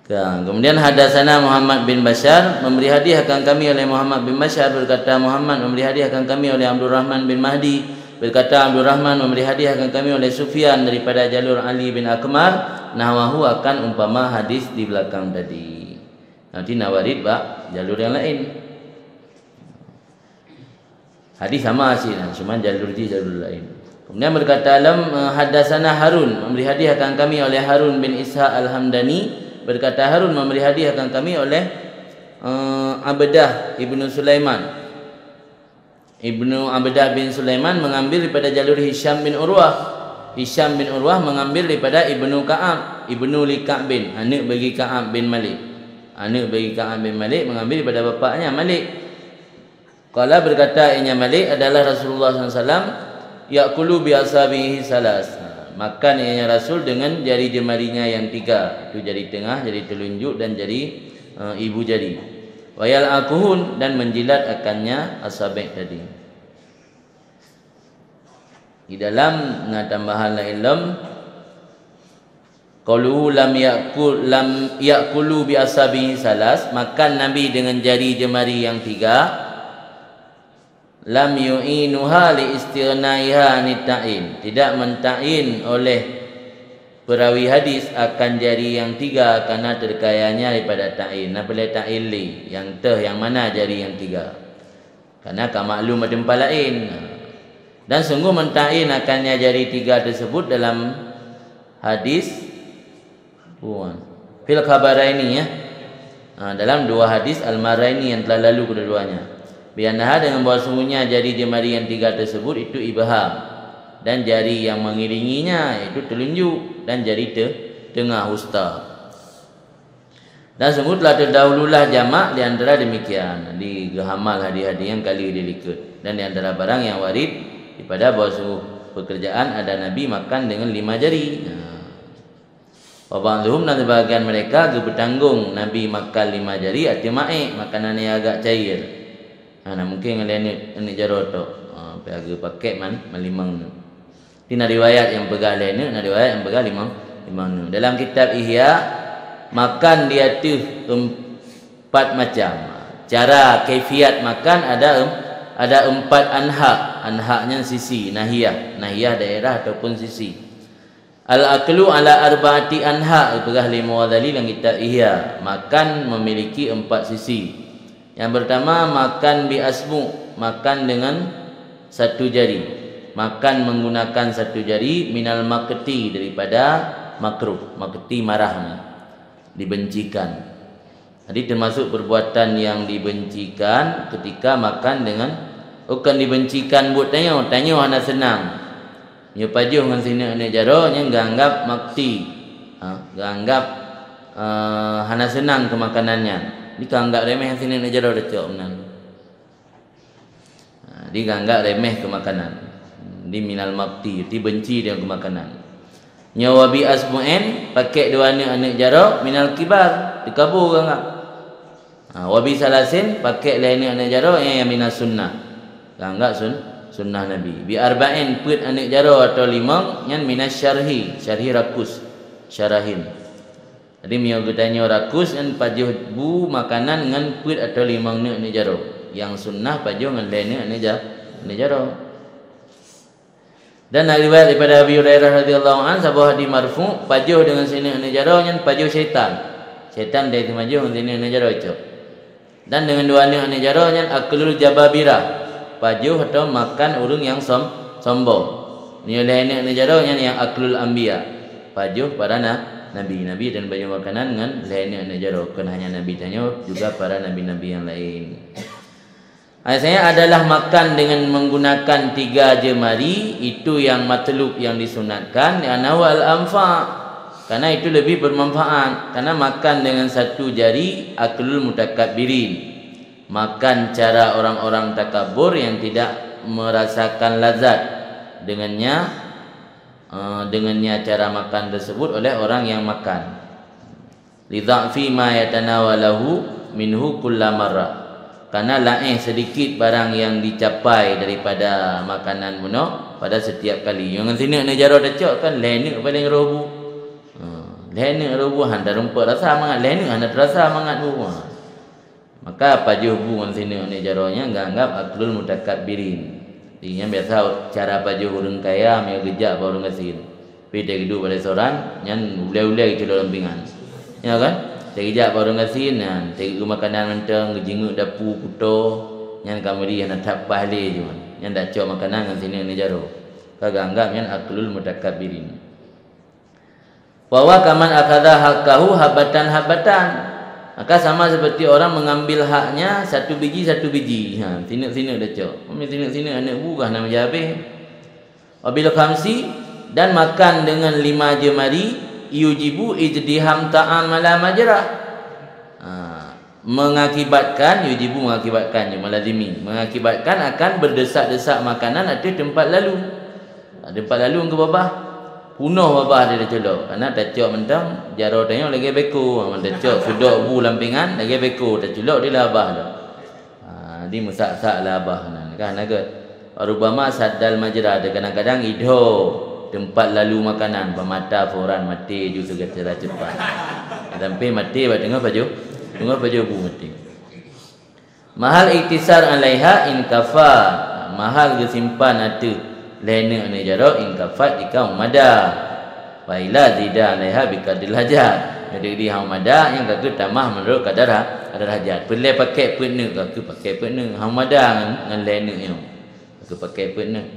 Ka, kemudian haddatsana Muhammad bin Bashar, memberi hadis akan kami oleh Muhammad bin Bashar, berkata Muhammad, memberi hadis akan kami oleh Abdurrahman bin Mahdi, berkata Abdurrahman, memberi hadis akan kami oleh Sufyan daripada jalur Ali bin Akmar, nahwahu, akan umpama hadis di belakang tadi. Nanti nawarid bak jalur yang lain. Hadis sama sih, nah, cuman jalur jih jalur lain. Kemudian berkata lam, eh, haddatsana Harun, memberi hadis akan kami oleh Harun bin Ishaq Al-Hamdani, berkata Harun memberi hadis akan kami oleh, eh, Abdah ibnu Sulaiman. Ibnu Abdah bin Sulaiman mengambil daripada jalur Hisham bin Urwah. Hisham bin Urwah mengambil daripada Ibnu Ka'ab, Ibnu li Ka'bin, aneuk bagi Ka'ab bin Malik. Aneuk bagi Ka'ab bin Malik mengambil daripada bapaknya Malik. Qala, berkata ianya Malik, adalah Rasulullah sallallahu alaihi wasallam ya'kulu bi asabihi salas. Makan ianya Rasul dengan jari jemarinya yang tiga, itu jari tengah, jari telunjuk dan jari, eh, ibu jari. Wa yal'aquhun, dan menjilat akannya asabi' tadi. Di dalam na tambahan lain lom, qauluhu lam ya'kul, lam ya'kulu bi asabihi salas, makan Nabi dengan jari jemari yang tiga, lam yu'inuha li istighnaiha anit ta'in, tidak mentakyin oleh perawi hadis akan jari yang tiga karena terkayanya daripada ta'in. Nah, boleh ta'in li, yang teuh, yang mana jari yang tiga. Karena ka maklum ada empat lain. Dan sungguh mentakyin akannya jari tiga tersebut dalam hadis, bukan, fil khabaraini, ya. Ha, dalam dua hadis al-marraini yang telah lalu kedua-duanya. Bi annaha, dengan bahwa sungguhnya jari jemari yang tiga tersebut itu ibham. Dan jari yang mengiringinya itu telunjuk dan jari te-, tengah wusta. Dan sungguh telah terdahululah jamak di antara demikian, di geuhamal hadis-hadis nyang ka lheueh dilikot. Dan di antara barang nyang warid daripada bahwa sungguh pekerjaan ada Nabi makan dengan lima jari. Nah. Wa ba'dhuhum, dan sebahagian mereka geupeutanggong Nabi makan lima jari, arti ma'e, makanan nyang agak cair. Ha, nah, mungkin ngon lhèe neuk, neuk jaroe tok. Ha, pi geupakèk man, man limong neuk. Di na riwayat nyang peugah lhèe neuk, na riwayat nyang peugah limong, limong neuk. Dalam kitab Ihya, makan di ateueh empat macam. Cara kaifiat makan ada em-, ada empat anha. Anha nyan sisi, nahiyah. Nahiyah daerah ataupun sisi. Al-aklu ala arba'ati anha, peugah lé Imam Ghazali dalam kitab Ihya. Makan memiliki empat sisi. Yang pertama, makan bi asbu', makan dengan satu jari. Makan menggunakan satu jari, minal maqti, daripada makruh. Maqti marah ni, dibencikan. Jadi termasuk perbuatan yang dibencikan ketika makan dengan, bukan dibencikan buet tanyoe, tanyoe hana seunang. Nyoe pajoh ngon sineuk aneuk jaroe nyan geuanggap maqti. Ha, geuanggap, eh, hana seunang keu makanan nyan. Di ka anggap remeh sineuk aneuk jaroe tacok meunan. Ha, di geuanggap remeh keu makanan. Di minal maqti, di benci deungon keu makanan. Nyoe wa bi asbu'ain, pakèk dua aneuk aneuk jaroe, minal kibar, di kabo geuanggap. Ha, wa bi salasin, pakèk lhèe aneuk aneuk jaroe, nyang, nyang minas sunnah. Geuanggap sun-, sunnah Nabi. Bi arba'in, peuet aneuk jaroe atau limong, nyan minas syarhi, syarhi rakus, syarahin. Jadi meunyoe geutanyoe rakus nyan pajoh bu makanan ngon peuet atau limong neuk aneuk jaroe. Nyang sunnah pajoh ngon lhèe neuk aneuk ja-, aneuk jaroe. Dan na riwayat daripada Abi Hurairah radhiyallahu anhu, saboh hadis marfu', pajoh deungon sineuk aneuk jaroe nyan pajoh syaitan. Syaitan dai teumajoh ngon sineuk aneuk jaroe cok. Dan deungon dua aneuk aneuk jaroe nyan aklul jababirah, pajoh atau makan ureueng nyang som-, sombong. Nyoe lhèe aneuk aneuk jaroe nyan nyang aklul anbiya, pajoh para na-, nabi. Nabi dan pajoh makanan ngon lhèe aneuk aneuk jaroe. Kon hanya Nabi tanyoe, juga para nabi-nabi nyang laén. Ayat saya adalah makan dengan menggunakan tiga jemari, itu yang matlub, yang disunatkan, li'annahu al-anfa'. Karena itu lebih bermanfaat. Karena makan dengan satu jari, aklul mutakabbirin. Makan cara orang-orang takabur yang tidak merasakan lazat dengannya, eh, dengannya cara makan tersebut oleh orang yang makan. Li dha'fi ma yatanawalahu minhu kulla marrah. Karena laéh sedikit barang yang dicapai daripada makanan bunoe pada setiap kali. Nyang sineuk aneuk jaroe tacok kan lhèe neuk paléng roh bu. Ha, lhèe neuk roh bu hana rumpok rasa mangat, lhèe neuk hana terasa mangat bu. Ha. Maka pajoh bu ngon sineuk aneuk jaroe nyan geuanggap aklul mutakabbirin. Jadi nyan biasa cara pajoh ureueng kaya meunyo geujak bak ureueng gasien. Tapi teuduek bak restoran, nyan ulèe-ulèe geuculok lam pingan. Ya kan? Teugeujak bak ureueng gasien nyan, teugeue makanan mantong, geujingeuk dapu, kuto, nyan ka meuri hana that paih lé jih. Nyan dak cok makanan ngon sineuk aneuk jaroe. Ka geuanggap nyan aklul mutakabbirin. Wa huwa kaman akhadha haqqahu habatan-habatan. Maka sama seperti orang mengambil haknya satu biji, satu biji. Ha, sineuk-sineuk tacok. Sineuk-sineuk aneuk bu ka hana meujahabéh. Wabil khamsi, dan makan dengan lima jemari, yujibu ijdiham ta'am ala majrah. Ha, mengakibatkan, yujibu mengakibatkan, ya, melazimi. Mengakibatkan akan berdesak-desak makanan ateueh teumpat lalu. Ha, teumpat lalu keu babah. Punoh babah dia tacok. Karena tacok mantong, jaroe tanyoe lagée beko. Ha, tacok seudok bu lam pingan, lagée beko. Taculok di babah tu. Ha, di meusak-sak lah babah nan. Kan, na gét? Rubama saddal majra, kadang-kadang idho teumpat lalu makanan, peumata foran maté ju secara cepat. Sampai maté bak teungoh pajoh, teungoh pajoh bu maté. Mahal iktisar alaiha inkafa, mahal geusimpan ateueh lhée neuk aneuk jaroe inkafa jika meumada. Wa illa zida alaiha biqadril hajat. Jadi di hang meumada nyang ka geutamah meunurot kadar ha-, kadar hajat. Peureulée pakék peuet neuk ka geupakék peuet neuk. Hang meumada ngon, ngon lhée neuk nyoe ka geupakék peuet neuk.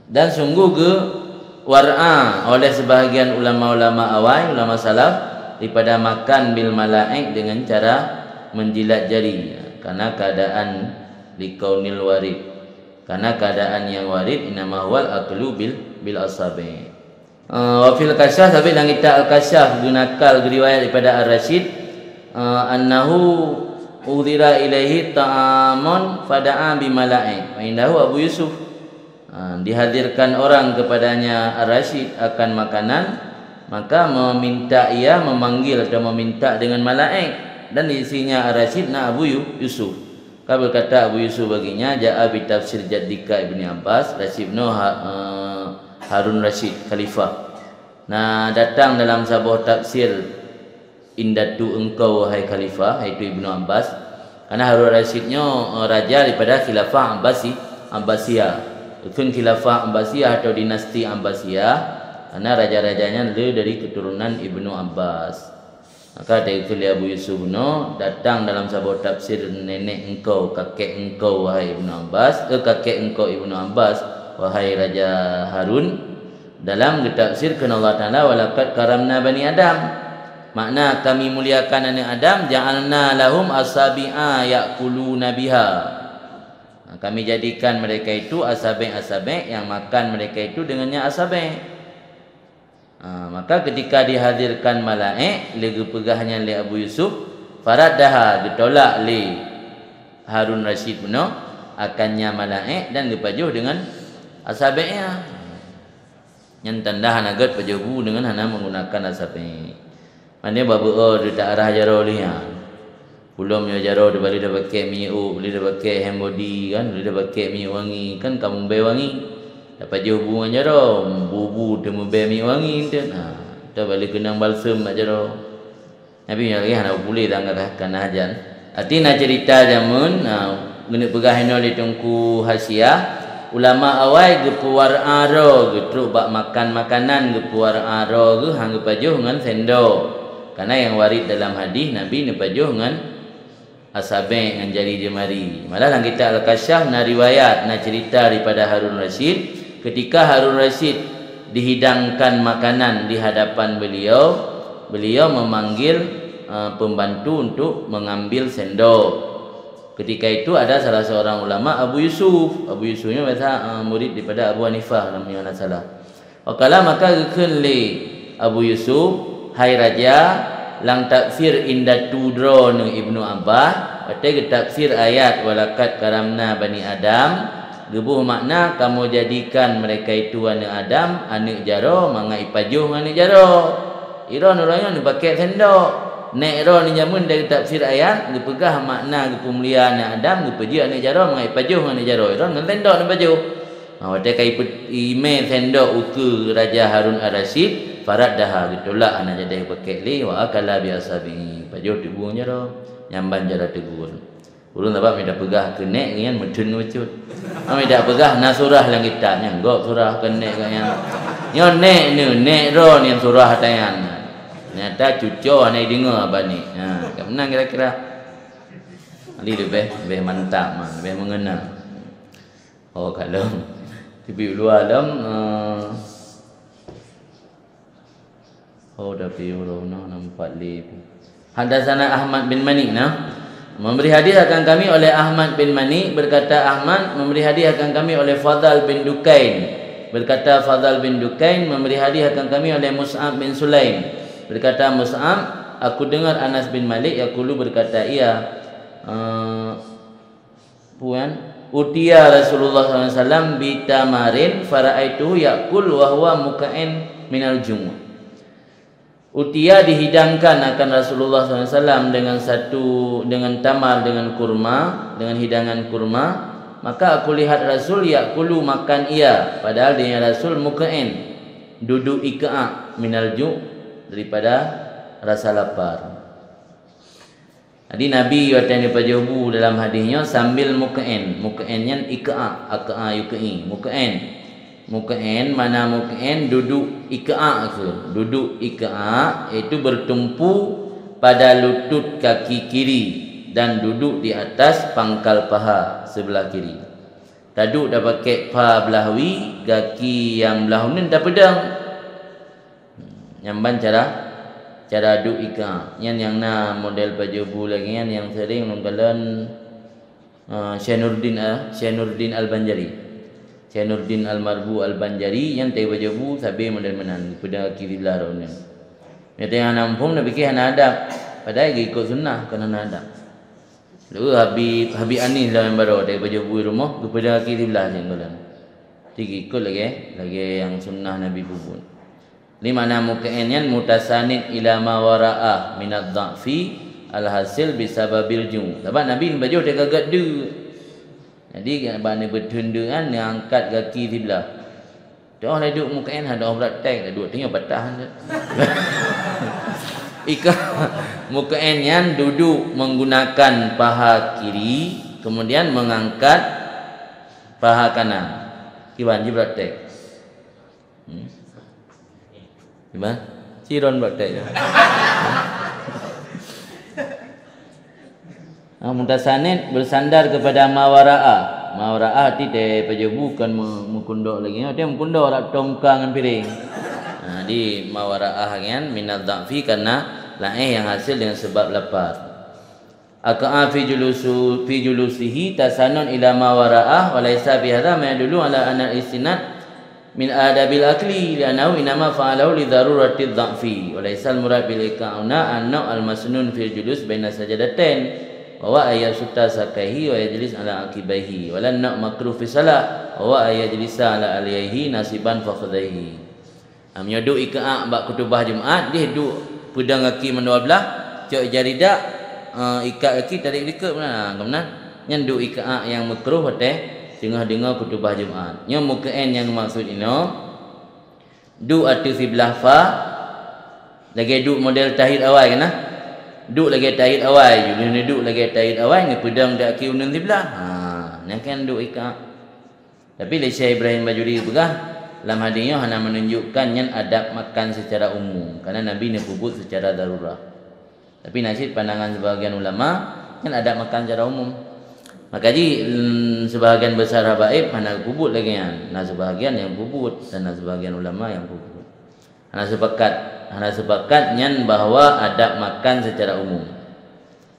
Dan sungguh geu war'a oleh sebahagian ulama-ulama awai, ulama salaf, daripada makan bil malaik dengan cara menjilat jari. Karena keadaan likaunil warid. Karena keadaan yang warid innama huwal aklu bil, bil asabi. Eh, wa fil Kasyaf, tapi dalam kitab Al-Kasyaf geunakal geuriwayat daripada Ar-Rasyid, eh, annahu udhira ilaihi ta'amun fada'a bi malaik. Wa indahu Abu Yusuf. Ha, dihadirkan orang kepadanya Ar-Rasyid akan makanan, maka meminta ia memanggil atau meminta dengan malaik, dan isinya Ar-Rasyid na Abu Yu-, Yusuf. Ka berkata Abu Yusuf baginya, "Ja'a bi tafsir jaddika Ibni Abbas, Rasyid bin Ha-, eh, Harun Rasyid, Khalifah." Nah, datang dalam saboh tafsir indatu engkau, wahai Khalifah, yaitu Ibnu Abbas. Karena Harun Rasyid nyoe, eh, raja daripada Khilafah Abbasi-, Abbasiyah. Dikheun Khilafah Abbasiyah atau dinasti Abbasiyah, karena raja-rajanya le dari keturunan Ibnu Abbas. Maka dikheun lé Abu Yusuf bunoe, datang dalam saboh tafsir nenek engkau, kakek engkau, wahai Ibnu Abbas, eh, kakek engkau Ibnu Abbas, wahai Raja Harun, dalam geutafsirkan Allah Taala, "Walaqad karamna bani Adam." Makna, "Kami muliakan aneuk Adam, ja'alna lahum asabi'a ya'kuluna biha." Kami jadikan mereka itu asabek-asabek yang makan mereka itu dengannya asabek. Ha, maka ketika dihadirkan malaék, lé geupeugah nyan lé Abu Yusuf, faraddaha, geutolak lé Harun Rasyid bunoe akannya malaék dan geupajoh deungon asabek nyan. Nyan tanda hana gét pajoh bu deungon hana menggunakan asabek. Mandé babeuoe teutarah jaroe lé nyan. Pulom nyoe jaroe teuba lé tapakék minyeuk, lé tapakék hand body kan, lé tapakék minyeuk wangi, kan ka mubée wangi. Tapajoh bu ngon jaroe, bu-bu teumeubée minyeuk wangi enteuk. Ha, teuba lé keunong balsem bak jaroe. Tapi nyoe lagée hana puléh dan ka, ka na hajat. Arti na cerita jameun, ha, geuneuk peugah inoe lé Teungku Hasyiah, ulama awai geupeuwara droe geutrok bak makan makanan, geupeuwara droe geuh han geupajoh ngon sendok. Karena nyang waréd dalam hadih, Nabi neupajoh ngon asabek ngon jari jeumari. Malah lam kitab Al-Kasyaf na riwayat, na cerita daripada Harun Rasyid, ketika Harun Rasyid dihidangkan makanan di hadapan beliau, beliau memanggil, eh, pembantu untuk mengambil sendok. Ketika itu ada salah seorang ulama, Abu Yusuf. Abu Yusuf nyoe biasa, eh, murid daripada Abu Hanifah, kalau meunyoe hana salah. Wa qala, maka geukheun lé Abu Yusuf, "Hai Raja, lam tafsir indatu droeneuh Ibnu Abbas, watée geutafsir ayat 'Walaqad karamna bani Adam', geuboh makna, 'Kamoe jadikan mereka itu aneuk Adam, aneuk jaroe, mangat ipajoh ngon aneuk jaroe.' Droeneuh uroe nyoe neupakék sendok. Nék droeneuh jameun dari tafsir ayat geupeugah makna geupeumulia aneuk Adam, geupeujeuet aneuk jaroe mangat ipajoh ngon aneuk jaroe. Droeneuh ngon sendok neupajoh." Ha, watée ka ipeu-, imé sendok ukeue Raja Harun Ar-Rasyid, faraddaha, geutulak hana jadi pakék lé, wa akala bi asabihi, pajoh teuk bu ngon jaroe, nyan ban jaroe teuk geuh. Ulôn sabab mida peugah keu nék nyan meutheun bacut. Ha, mida peugah na surah lam kitab nyan, gob surah keu nék geuh nyan. Nyoe nék nyoe, nék droe nyan surah ata nyan. Nyata cucoe hana ideungoe haba nék. Ha, ka meunan kira-kira. Jadi leubeh, leubeh mantap, leubeh meungeuna. Oh, ka lom. Tapi ulôn lom, eh, oh, tapi ulôn na nampak lé. Hadatsana Ahmad bin Mani, nah. Memberi hadis akan kami oleh Ahmad bin Mani, berkata Ahmad, memberi hadis akan kami oleh Fadal bin Dukain. Berkata Fadal bin Dukain, memberi hadis akan kami oleh Mus'ab bin Sulaim. Berkata Mus'ab, aku dengar Anas bin Malik yaqulu, berkata ia, eh, puan, utiya Rasulullah sallallahu alaihi wasallam bitamarin faraaituhu ya'kul wa huwa muqa'in minal ju'. Utia dihidangkan akan Rasulullah sallallahu alaihi wasallam dengan satu, dengan tamar, dengan kurma, dengan hidangan kurma, maka aku lihat Rasul ya'kulu, makan ia, padahal dia Rasul muqa'in, duduk iqa'a, minal ju', daripada rasa lapar. Jadi Nabi watée neupajoh bu dalam hadis nyoe sambil muqa'in. Muqa'in nyan iqa'a, aqa'a yuqi', muqa'in. Muqa'in, makna muqa'in, duduk iqa'a keuh. Duduk iqa'a yaitu bertumpu pada lutut kaki kiri dan duduk di atas pangkal paha sebelah kiri. Taduek tapakek pha blah wie, gaki nyang blah uneuen tapeudong. Nyan ban cara, cara duek iqa'a. Nyan nyang na model pajoh bu lagée nyan nyang sering lôn kalon, eh, Syainuddin, eh, Syainuddin Al-Banjari. Syainuddin Al-Marbu Al-Banjari nyan watée pajoh bu sabe model meunan, geupeudong gaki siblah rot uneuen. Nyan watée hana muphom, tapike hana adab. Padahai geuikot sunnah, kon hana adab. Lalu Habib, Habib Anis lam baroe watée pajoh bu rumoh, geupeudong gaki siblah sigohlom. Geuikot lagée, lagée nyang sunnah Nabi peubuet. Di mana muqa'in nyan mutasanid ila ma wara'ah minadh dha'fi, alhasil bisababil ju'. Sabab Nabi pajoh teuka gét deuk. Jadi, bak neubeuteun deuk nyan, neuangkat gaki siblah. Toh laju muqa'in, hana praktek, duek teungoh patah. Iqa-, muqa'in nyan duduk menggunakan paha kiri, kemudian mengangkat paha kanan. Kiban ji praktek. Hmm. Gimana? Ciron bak teh. Ah, mutasanid bersandar kepada ma wara'ah. Ma wara'ah ti teh pajoh bu kon me-, meukundok lagée nyoe, teh meukundok rab tongka ngon piring. Nah, di ma wara'ah nyan minadh dha'fi karena laéh nyang hasil dengan sebab lapar. Aqa'a fi julusu-, fi julusihi tasanun ila ma wara'ah, wa laisa fi hadza ma yadullu ala anna al-istinad min adabil aqli, li'annahu innama fa'alahu li darurati dha'fi, wa laisa al-murad bil iqa'a huna an-nau' al-masnun fil julus baina sajadatain, wa huwa an yabsuta saqaihi wa yajlis ala aqibaihi, wa lan nau' makruh fi shalah, wa huwa an yajlisa ala alyaihi nasiban fakhdzaihi. Ha, meunyoe duek iqa'a bak khutubah Jumat, jih duek peudong gaki mandua blah, cok jari dak, eh, ikat gaki tarék dikeue meunan, ha, keunan. Nyan duek iqa'a nyang meukruh watée teungoh deungoe khutubah Jumat. Nyoe muqa'in nyang geumaksud inoe, duek ateueh siblah pha, lagée duek model tahiyat awai kan, nah? Duek lagée tahiyat awai, jih lheueh neuduek lagée tahiyat awai, neupeudong dak gaki uneuen siblah. Ha, nyan kan duek iqa'a. Tapi lé Syekh Ibrahim Bajuri geupeugah, lam hadis nyoe hana meununjukkan nyan adab makan seucara umum, karena Nabi neupeubuet seucara darurat. Tapi na cit pandangan seubahagian ulama, nyan adab makan seucara umum. Maka jih, mm, seubahagian besar habaib hana geupeubuet lagée nyan. Na seubahagian nyang peubuet, dan na seubahagian ulama nyang peubuet. Hana seupakat, hana seupakat nyan bahwa adab makan seucara umum.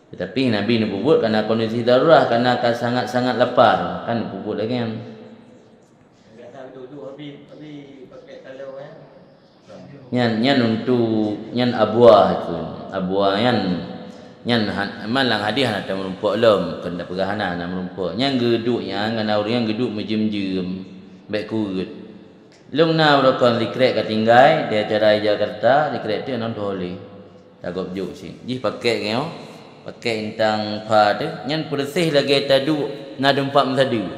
Teutapi Nabi neupeubuet karena kondisi darurat, karena ka sangat-sangat lapar, kan neupeubuet lagée nyan. Nyan, nyan untuk, nyan abwa itu. Abwa nyan, nyan ha-, memang lam hadis hana tameurumpok lom, kon tapeugah hana, hana meurumpok. Nyan geuduek nyan, ngon ureuëng nyan geuduek meujeuem-jeuem, bék kuweuet. Lôn na uroe kon sikrek ka tinggai, di acara di Jakarta, sikrek teuh ngon Tohole. Tagôp jok cit. Jih pakek nyoe, pakek intang pha teuh, nyan peureuseh lagée taduek na teumpat meusadeue.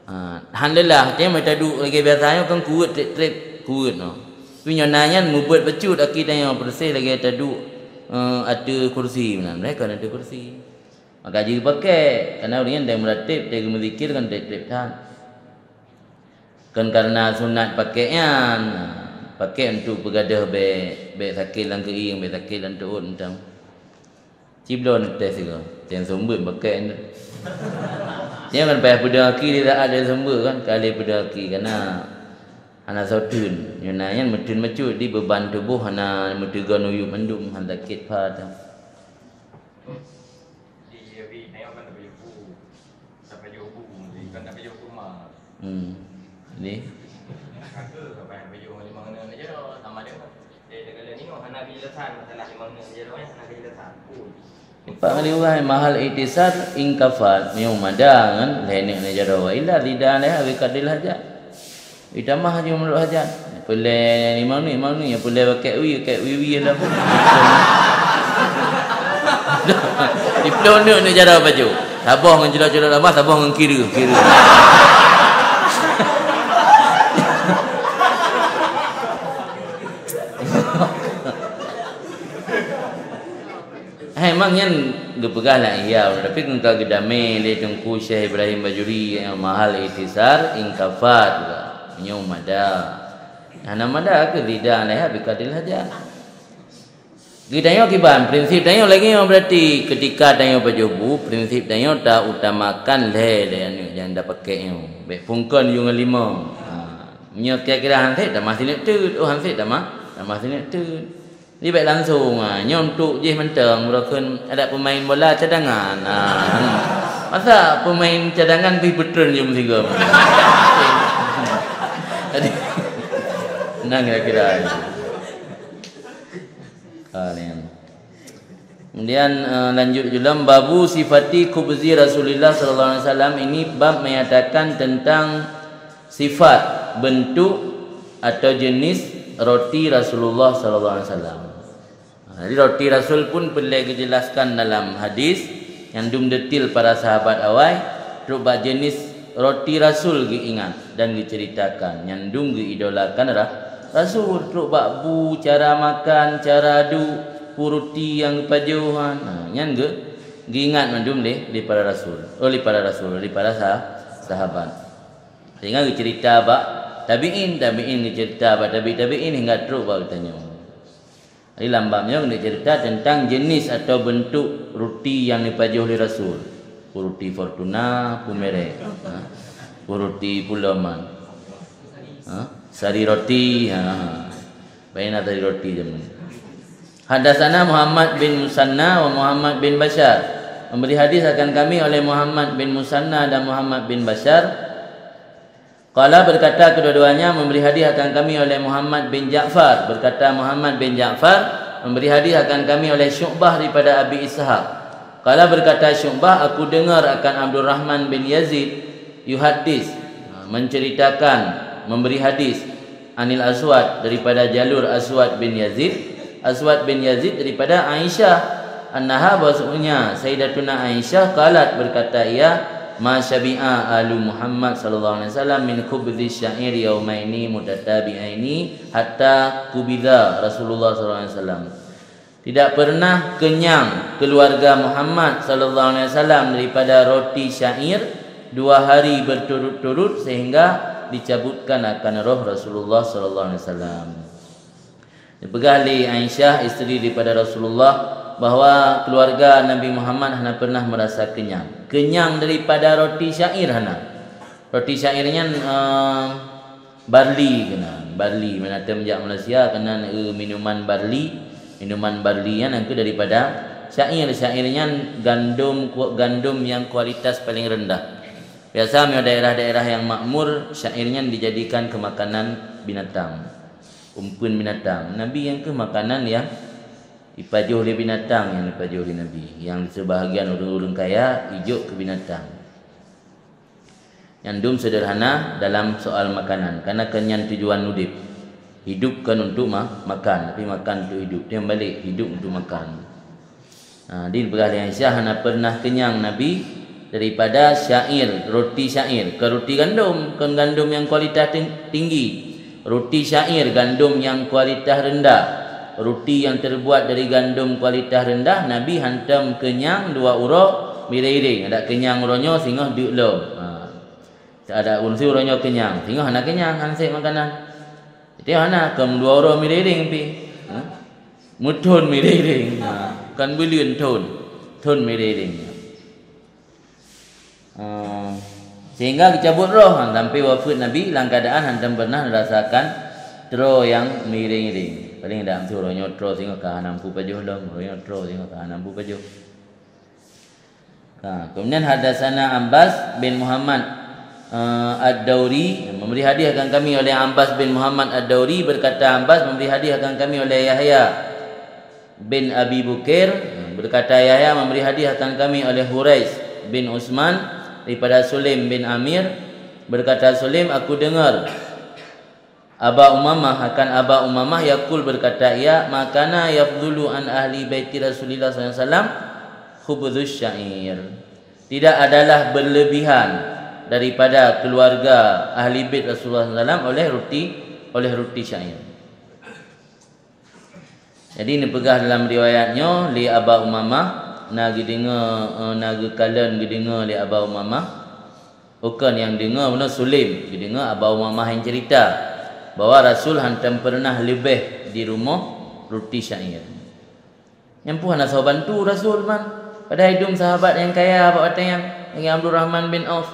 Ha, alhamdulillah, teuh meutaduek lagée biasa nyoe kan kuweuet treb-treb, kuweuet nyoe. Tapi nyoe na nyan mubuet bacut aki tanyoe peureuseh lagée taduek, eh, ateueh kursi meunan. Mereka na ateueh kursi. Maka jih pakek, karena ureuëng nyan dang meuratéb, dang meuzikir kan treb-treb that. Kon karena sunat pakek nyan. Pakek untuk peugadôh bék, bék sakét lam keuieng, bék sakét lam teuôt mantong. Cibloe neutés sigoe, teueng seumeubeuet pakek nyan. Nyan kan payah peudong aki di saát teueng seumeubeuet kan, ka lé peudong aki, karena hana soe teun. Nyoe na nyan meuteun bacut, di beuban tuboh hana meuteugon uyueb mandum, hana sakét pha teuh. Di, di, di, tengok kan tak payah bu. Tak payah bu. Kan tak payah bu mah. Hmm. Ni. Kata tak payah bu, lima kena aja dah sama dia. Eh, dia kata ni, oh, hana kejelasan masalah lima kena aja dah, eh, hana kejelasan. Empat kali orang mahal itisar ingkafat, meunyoe mada ngon lhèe neuk na jaroe, wa illa zida alaiha bi qadril hajat. Itamah je meunurot hajat. Peulèe limong ni, limong ni, peulèe bakèk wie, bakèk wie-wie lah. Siplôh neuk neuk jaroe pajoh. Saboh ngon culok-culok lamah, saboh ngon kira, kira. Eh, memang nyan geupeugah lam Ihya, tapi keu ka geudamé lé Teungku Syekh Ibrahim Bajuri, nyang mahal itisar ingkafat juga. Meunyoe mada. Hana mada keu zida alaiha bi qadril hajat. Geutanyoe kiban, prinsip tanyoe lagèe nyoe berarti ketika tanyoe pajoh bu, prinsip tanyoe ta utamakan lhèe, lhèe aneuk nyang ta pakèk nyoe. Bèk phôn kon ju ngon limong. Ha, meunyoe kira-kira han sép tamah sineuk teut, oh han sép tamah, tamah sineuk teut. Jadi bèk langsung, ha, nyoe untuk jih mantong, meurokon adak pemain bola cadangan. Ha, masa pemain cadangan pih peutreun jeuem sigom. Jadi, nah kira-kira. Ha, ni. Kemudian, eh, lanjut julom, babu sifati khubzi Rasulillah sallallahu alaihi wasallam, ini bab menyatakan tentang sifat, bentuk atau jenis roti Rasulullah sallallahu alaihi wasallam. Ha, jadi roti Rasul pun peureulèe geujelaskan dalam hadis nyang dum detail para sahabat awai, trok bak jenis roti Rasul geuingat dan geuceuritakan, nyang dum geuidolakan ra-, Rasul, trok bak bu, cara makan, cara duek, peue roti nyang geupajoh nyan. Ha, nyan geu-, geuingat mandum lé, lé para rasul, oh, lé para rasul, lé para sa-, sahabat. Sehingga geuceurita bak tabi'in, tabi'in geuceurita bak tabi' tabi'in hingga trok bak geutanyoe. Jadi lam bab nyoe geuceurita teuntang jenis atau bentuk roti nyang geupajoh lé Rasul. Peue roti Fortuna, peue merek. Ha? Peue roti Puloman. Ha? Sari roti. Ha. Baina sari roti jameun. Hadatsana Muhammad bin Musanna wa Muhammad bin Bashar. Memberi hadis akan kami oleh Muhammad bin Musanna dan Muhammad bin Bashar. Qala, berkata kedua-duanya, memberi hadis akan kami oleh Muhammad bin Ja'far. Berkata Muhammad bin Ja'far, memberi hadis akan kami oleh Syu'bah daripada Abi Ishaq. Qala, berkata Syu'bah, aku dengar akan Abdurrahman bin Yazid yuhaddis, menceritakan, memberi hadis, anil Aswad, daripada jalur Aswad bin Yazid, Aswad bin Yazid daripada Aisyah, annaha, bahwasanya Sayyidatuna Aisyah, qalat, berkata ia, "Ma syabi'a alu Muhammad sallallahu alaihi wasallam min khubzi sya'ir yaumaini mutatabi'aini hatta qubida Rasulullah sallallahu alaihi wasallam." Tidak pernah kenyang keluarga Muhammad sallallahu alaihi wasallam daripada roti syair dua hari berturut-turut sehingga dicabutkan akan roh Rasulullah sallallahu alaihi wasallam. Dipeugah lé Aisyah, isteri daripada Rasulullah, bahwa keluarga Nabi Muhammad hana pernah merasa kenyang. Kenyang daripada roti syair hana. Roti syair nyan, eh, barli keunan. Barli, meunatém jak Malaysia keunan, eh, minuman barli. Minuman barli nyan nyang daripada syair. Syair nyan gandum ku-, gandum yang kualitas paling rendah. Biasa meunyoe daerah-daerah yang makmur, syair nyan dijadikan keu makanan binatang. Umpeuen binatang. Nabi nyang keuh makanan nyang ipajoh lé binatang nyang ipajoh lé Nabi. Nyang sebahagian ureuëng-ureuëng kaya ijok keu binatang. Nyang dum sederhana dalam soal makanan, karena keu nyan tujuan udeb. Hidup kan untuk ma-, makan, tapi makan untuk hidup. Dia balik, hidup untuk makan. Ha, di peugah lé Aisyah hana pernah kenyang Nabi daripada syair, roti syair, ke roti gandum, kon gandum nyang kualitas ting-, tinggi. Roti syair, gandum nyang kualitas rendah. Roti nyang terbuat dari gandum kualitas rendah, Nabi hantom kenyang dua uroe mireng-ireng. Adak kenyang uroe nyoe singoh deuk lom. Ha. Adak ureuëng si uroe nyoe kenyang, singoh hana kenyang, han sép makanan. Jadi hana, kon dua uroe mireng-ireng pih. Ha? Meuthon mireng-ireng. Ha. Kon buleuen thon. Thon mireng-ireng. Eh, sehingga geucabut roh, ha, sampai wafeuet Nabi lam keuadaan hantom pernah merasakan troe nyang mireng-ireng. Paléng dak meusu uroe nyoe troe singoh ka hana mampu pajoh lom, uroe nyoe troe singoh ka hana mampu pajoh. Ha, kemudian haddatsana Abbas bin Muhammad, eh, Ad-Dauri, memberi hadis akan kami oleh Abbas bin Muhammad Ad-Dauri, berkata Abbas memberi hadis akan kami oleh Yahya bin Abi Bukair, berkata Yahya memberi hadis akan kami oleh Hurais bin Utsman daripada Sulaim bin Amir, berkata Sulaim, aku dengar Aba Umamah akan Aba Umamah yaqul, berkata ia, "Ma kana yafdhulu an ahli baiti Rasulillah sallallahu alaihi wasallam khubdzus sya'ir." Tidak adalah berlebihan daripada keluarga ahli bait Rasulullah sallallahu alaihi wasallam oleh roti, oleh roti syair. Jadi neupeugah dalam riwayat nyoe lé Aba Umamah, na geudeungoe, eh, na geukalon geudeungoe lé Aba Umamah, bukon nyang deungoe bunoe Sulaim, geudeungoe Aba Umamah nyang cerita bahwa Rasul hantom peureunah leubeh di rumoh roti syair. Nyan pun hana soe bantu Rasul man, padahai dum sahabat nyang kaya bak watée nyan, lagée Abdurrahman bin Auf.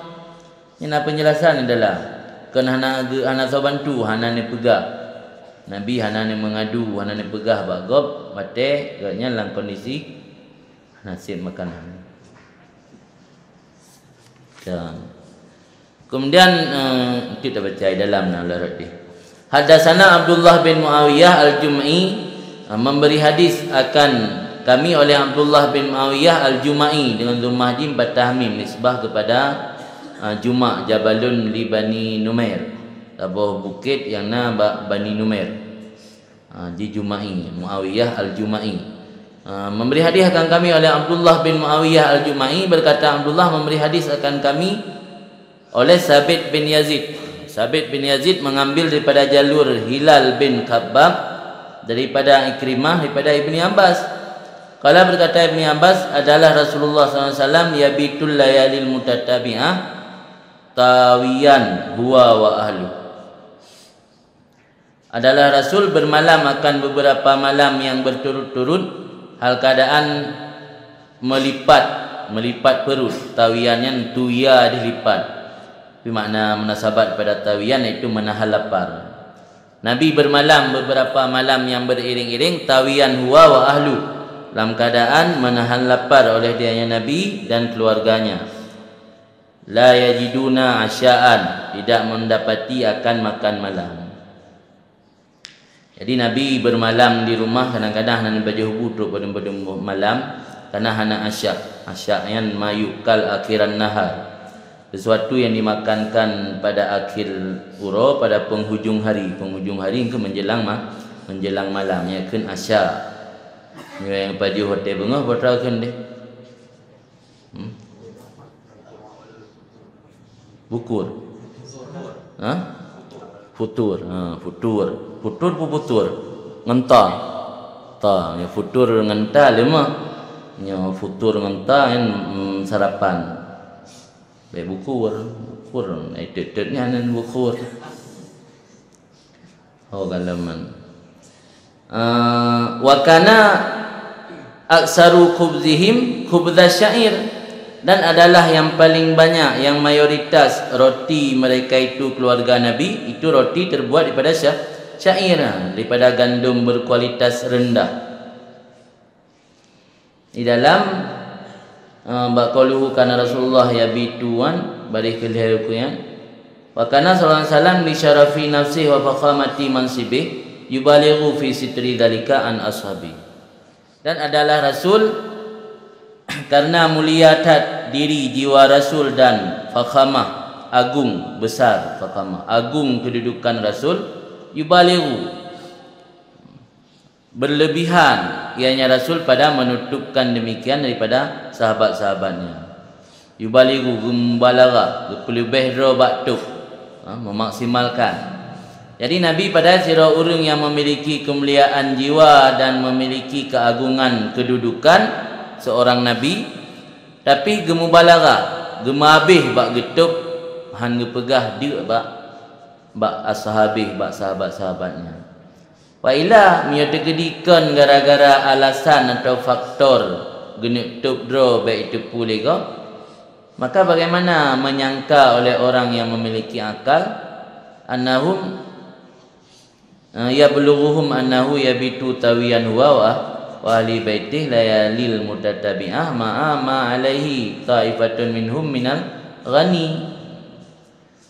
Nyan na peunjelasan di dalam. Kon hana geu-, hana soe bantu, hana neupeugah. Nabi hana neumeungadu, hana neupeugah bak gob, watée gobnyan lam kondisi hana sép makanan. Dan kemudian, eh, itu tabaca di dalam na ulah roti. Haddatsana Abdullah bin Muawiyah Al-Jumai, eh, memberi hadis akan kami oleh Abdullah bin Muawiyah Al-Jumai dengan dhammah jim fathah mim, nisbah kepada, eh, Juma, Jabalun li Bani Numair, saboh bukét nyang na bak Bani Numair. Ah, ji Jumai, Muawiyah Al-Jumai. Ah, memberi hadis akan kami oleh Abdullah bin Muawiyah Al-Jumai, berkata Abdullah memberi hadis akan kami oleh Sabit bin Yazid. Sabit bin Yazid mengambil daripada jalur Hilal bin Khabbab, daripada Ikrimah, daripada Ibni Abbas. Qala, berkata Ibni Abbas, adalah Rasulullah sallallahu alaihi wasallam yabitul layalil mutatabi'ah tawiyan huwa wa ahlu. Adalah Rasul bermalam akan beberapa malam yang berturut-turut, hal keadaan melipat, melipat perut. Tawiyan nyan tuya dilipat. Tapi makna munasabat pada tawiyan yaitu menahan lapar. Nabi bermalam beberapa malam yang beriring-iring, tawiyan huwa wa ahlu, dalam keadaan menahan lapar oleh dianya Nabi dan keluarganya. La yajiduna asyaan, tidak mendapati akan makan malam. Jadi Nabi bermalam di rumah, kadang-kadang hana neupajoh bu trok padum-padum malam, karena hana asya. Asya nyan ma yu'kal akhiran nahar, sesuatu yang dimakankan pada akhir uroe, pada penghujung hari. Penghujung hari engkau menjelang ma-, menjelang malam, nyan kheun asya. Nyoe nyang pajoh watée beungoh, peue kheun deh. Hmm? Bukur. Ha? Futur. Ha, futur. Futur pu futur. Ngon ta. Ta, ya, futur ngon ta lé mah. Nyoe futur ngon ta kan, mm, sarapan. Baik bukur. Bukur. Eh, tet-tet nyan bukur. Oh, galaman. Ah, wa kana aksaru khubzihim khubza syair, dan adalah yang paling banyak, yang mayoritas roti mereka itu, keluarga Nabi, itu roti terbuat daripada sya-, syair, daripada gandum berkualitas rendah. Di dalam, eh, bak qauluhu kana Rasulullah yabitu wan, baris keu lhèe rukun nyan. Wa kana sallallahu alaihi wasallam li syarafi nafsihi wa fakhamati mansibih yubalighu fi sitri dzalika an ashabi. Dan adalah Rasul karena mulia that diri jiwa Rasul dan fakhamah, agung, besar, fakhamah, agung kedudukan Rasul, yubalighu, berlebihan, ianya Rasul pada menutupkan demikian daripada sahabat-sahabatnya. Yubalighu, geumubalaghah, geupeuleubeh droe bak tôb, ha, memaksimalkan. Jadi Nabi pada sidroe ureuëng yang memiliki kemuliaan jiwa dan memiliki keagungan kedudukan seorang nabi, tapi geumubalaghah, geumeuhabéh bak geutôb, han geupeugah deuk bak, bak ashabih, bak sahabat-sahabatnya. Wa illa, meunyoe teukeudi kon gara-gara alasan atau faktor geuneuk tôb droe bèk jiteupeue lé gob, maka bagaimana menyangka oleh orang yang memiliki akal, annahum, eh, yablughuhum annahu yabitu tawiyan huwa wa, Wa ahli baitih layalil mutatabi'ah ma'a ma alaihi ta'ifatun minhum minal ghani.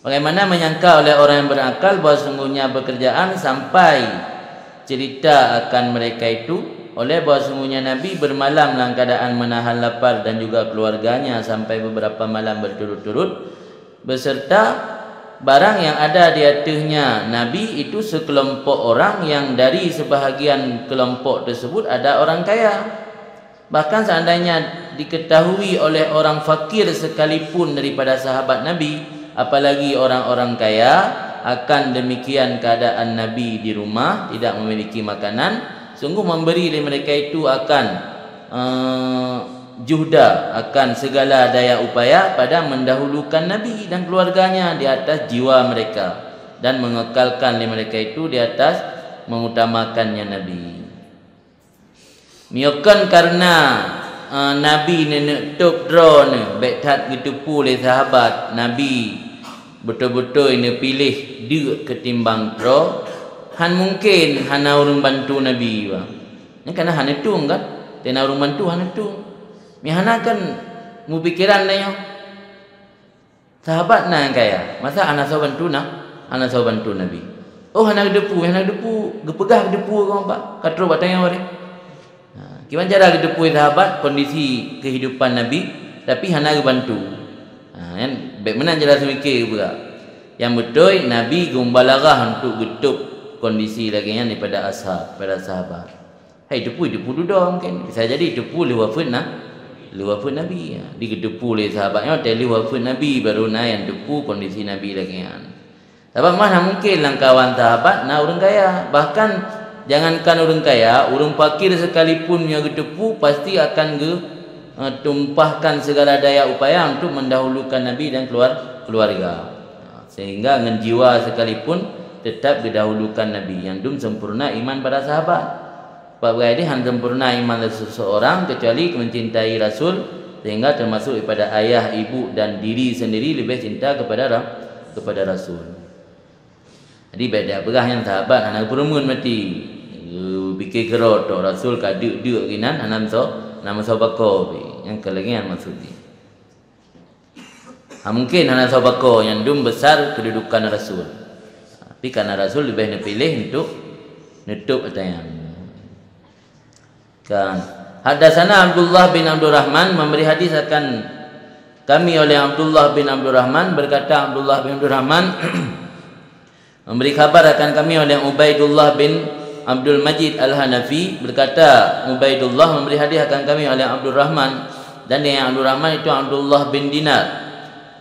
Bagaimana menyangka oleh orang yang berakal bahwa sungguhnya pekerjaan sampai cerita akan mereka itu, oleh bahwa sungguhnya Nabi bermalam dalam keadaan menahan lapar dan juga keluarganya sampai beberapa malam berturut-turut, beserta barang yang ada di ateuhnya Nabi itu sekelompok orang yang dari sebahagian kelompok tersebut ada orang kaya. Bahkan seandainya diketahui oleh orang fakir sekalipun daripada sahabat Nabi, apalagi orang-orang kaya, akan demikian keadaan Nabi di rumah, tidak memiliki makanan, sungguh memberi lé mereka itu akan, eh, juhda, akan segala daya upaya pada mendahulukan Nabi dan keluarganya di atas jiwa mereka dan mengekalkan lé mereka itu di atas mengutamakannya Nabi. Meunyoe kon kareuna, eh, Nabi neuneuk tôb droeneuh, bék that geuteupeue lé sahabat Nabi beutôi-beutôi neupiléh deuk keutimbang droe, han mungken hana ureuëng bantu Nabi, bah. Nyan kana hana tueng kan? Teuna ureuëng bantu hana tueng. Meuhana kan mupikeran tanyoe. Sahabat na nyang kaya, masa hana soe bantu na, hana soe bantu Nabi. Oh, hana geuteupeue, hana geuteupeue, geupeugah geuteupeue kong pak, ka trok bak tanyoe deh. Ha, kiban cara geuteupeue sahabat kondisi kehidupan Nabi, tapi hana geubantu. Ha, kan? Bék meunan cara seumike geupeugah. Nyang beutôi, Nabi geumubalaghah untuk geutôb kondisi lagée nyan daripada ashab, daripada sahabat. Hai, teupeue, teupeue dudoe mungken. Bisa jadi teupeue lheueh wafeuet na-, lheueh wafeuet Nabi. Ha, di geuteupeue lé sahabat nyoe, watée lheueh wafeuet Nabi, baru na nyang teupeue kondisi Nabi lagée nyan. Sabab mana mungken lam kawan sahabat na ureuëng kaya. Bahkan jangankan ureuëng kaya, ureuëng fakir sekalipun meunyoe geuteupeue, pasti akan geu-, eh, tumpahkan segala daya upaya untuk mendahulukan Nabi dan keluar-, keluarga. Ha, sehingga ngon jiwa sekalipun tetap geudahulukan Nabi nyang dum sempurna iman para sahabat. Bak beugai deh han sempurna iman seseorang kecuali mencintai Rasul, sehingga termasuk daripada ayah, ibu dan diri sendiri lebih cinta kepada Ra-, kepada Rasul. Jadi bék tapeugah nyan sahabat hana geupeurumeun mati. Geupike keudroe toh Rasul ka deuk-deuk ginan hana meuso-, hana meusoe bako pi. Nyang keu lagée nyan maksud jih. Ha, mungken hana soe bako nyang dum besar keududukan Rasul. Tapi karena Rasul leubeh neupiléh untuk neutôb ata nyan. Kan. Haddatsana Abdullah bin Abdurrahman, memberi hadis akan kami oleh Abdullah bin Abdurrahman, berkata Abdullah bin Abdurrahman, memberi khabar akan kami oleh Ubaidullah bin Abdul Majid Al-Hanafi, berkata, Ubaidullah memberi hadis akan kami oleh Abdurrahman, dan yang Abdurrahman itu Abdullah bin Dinar.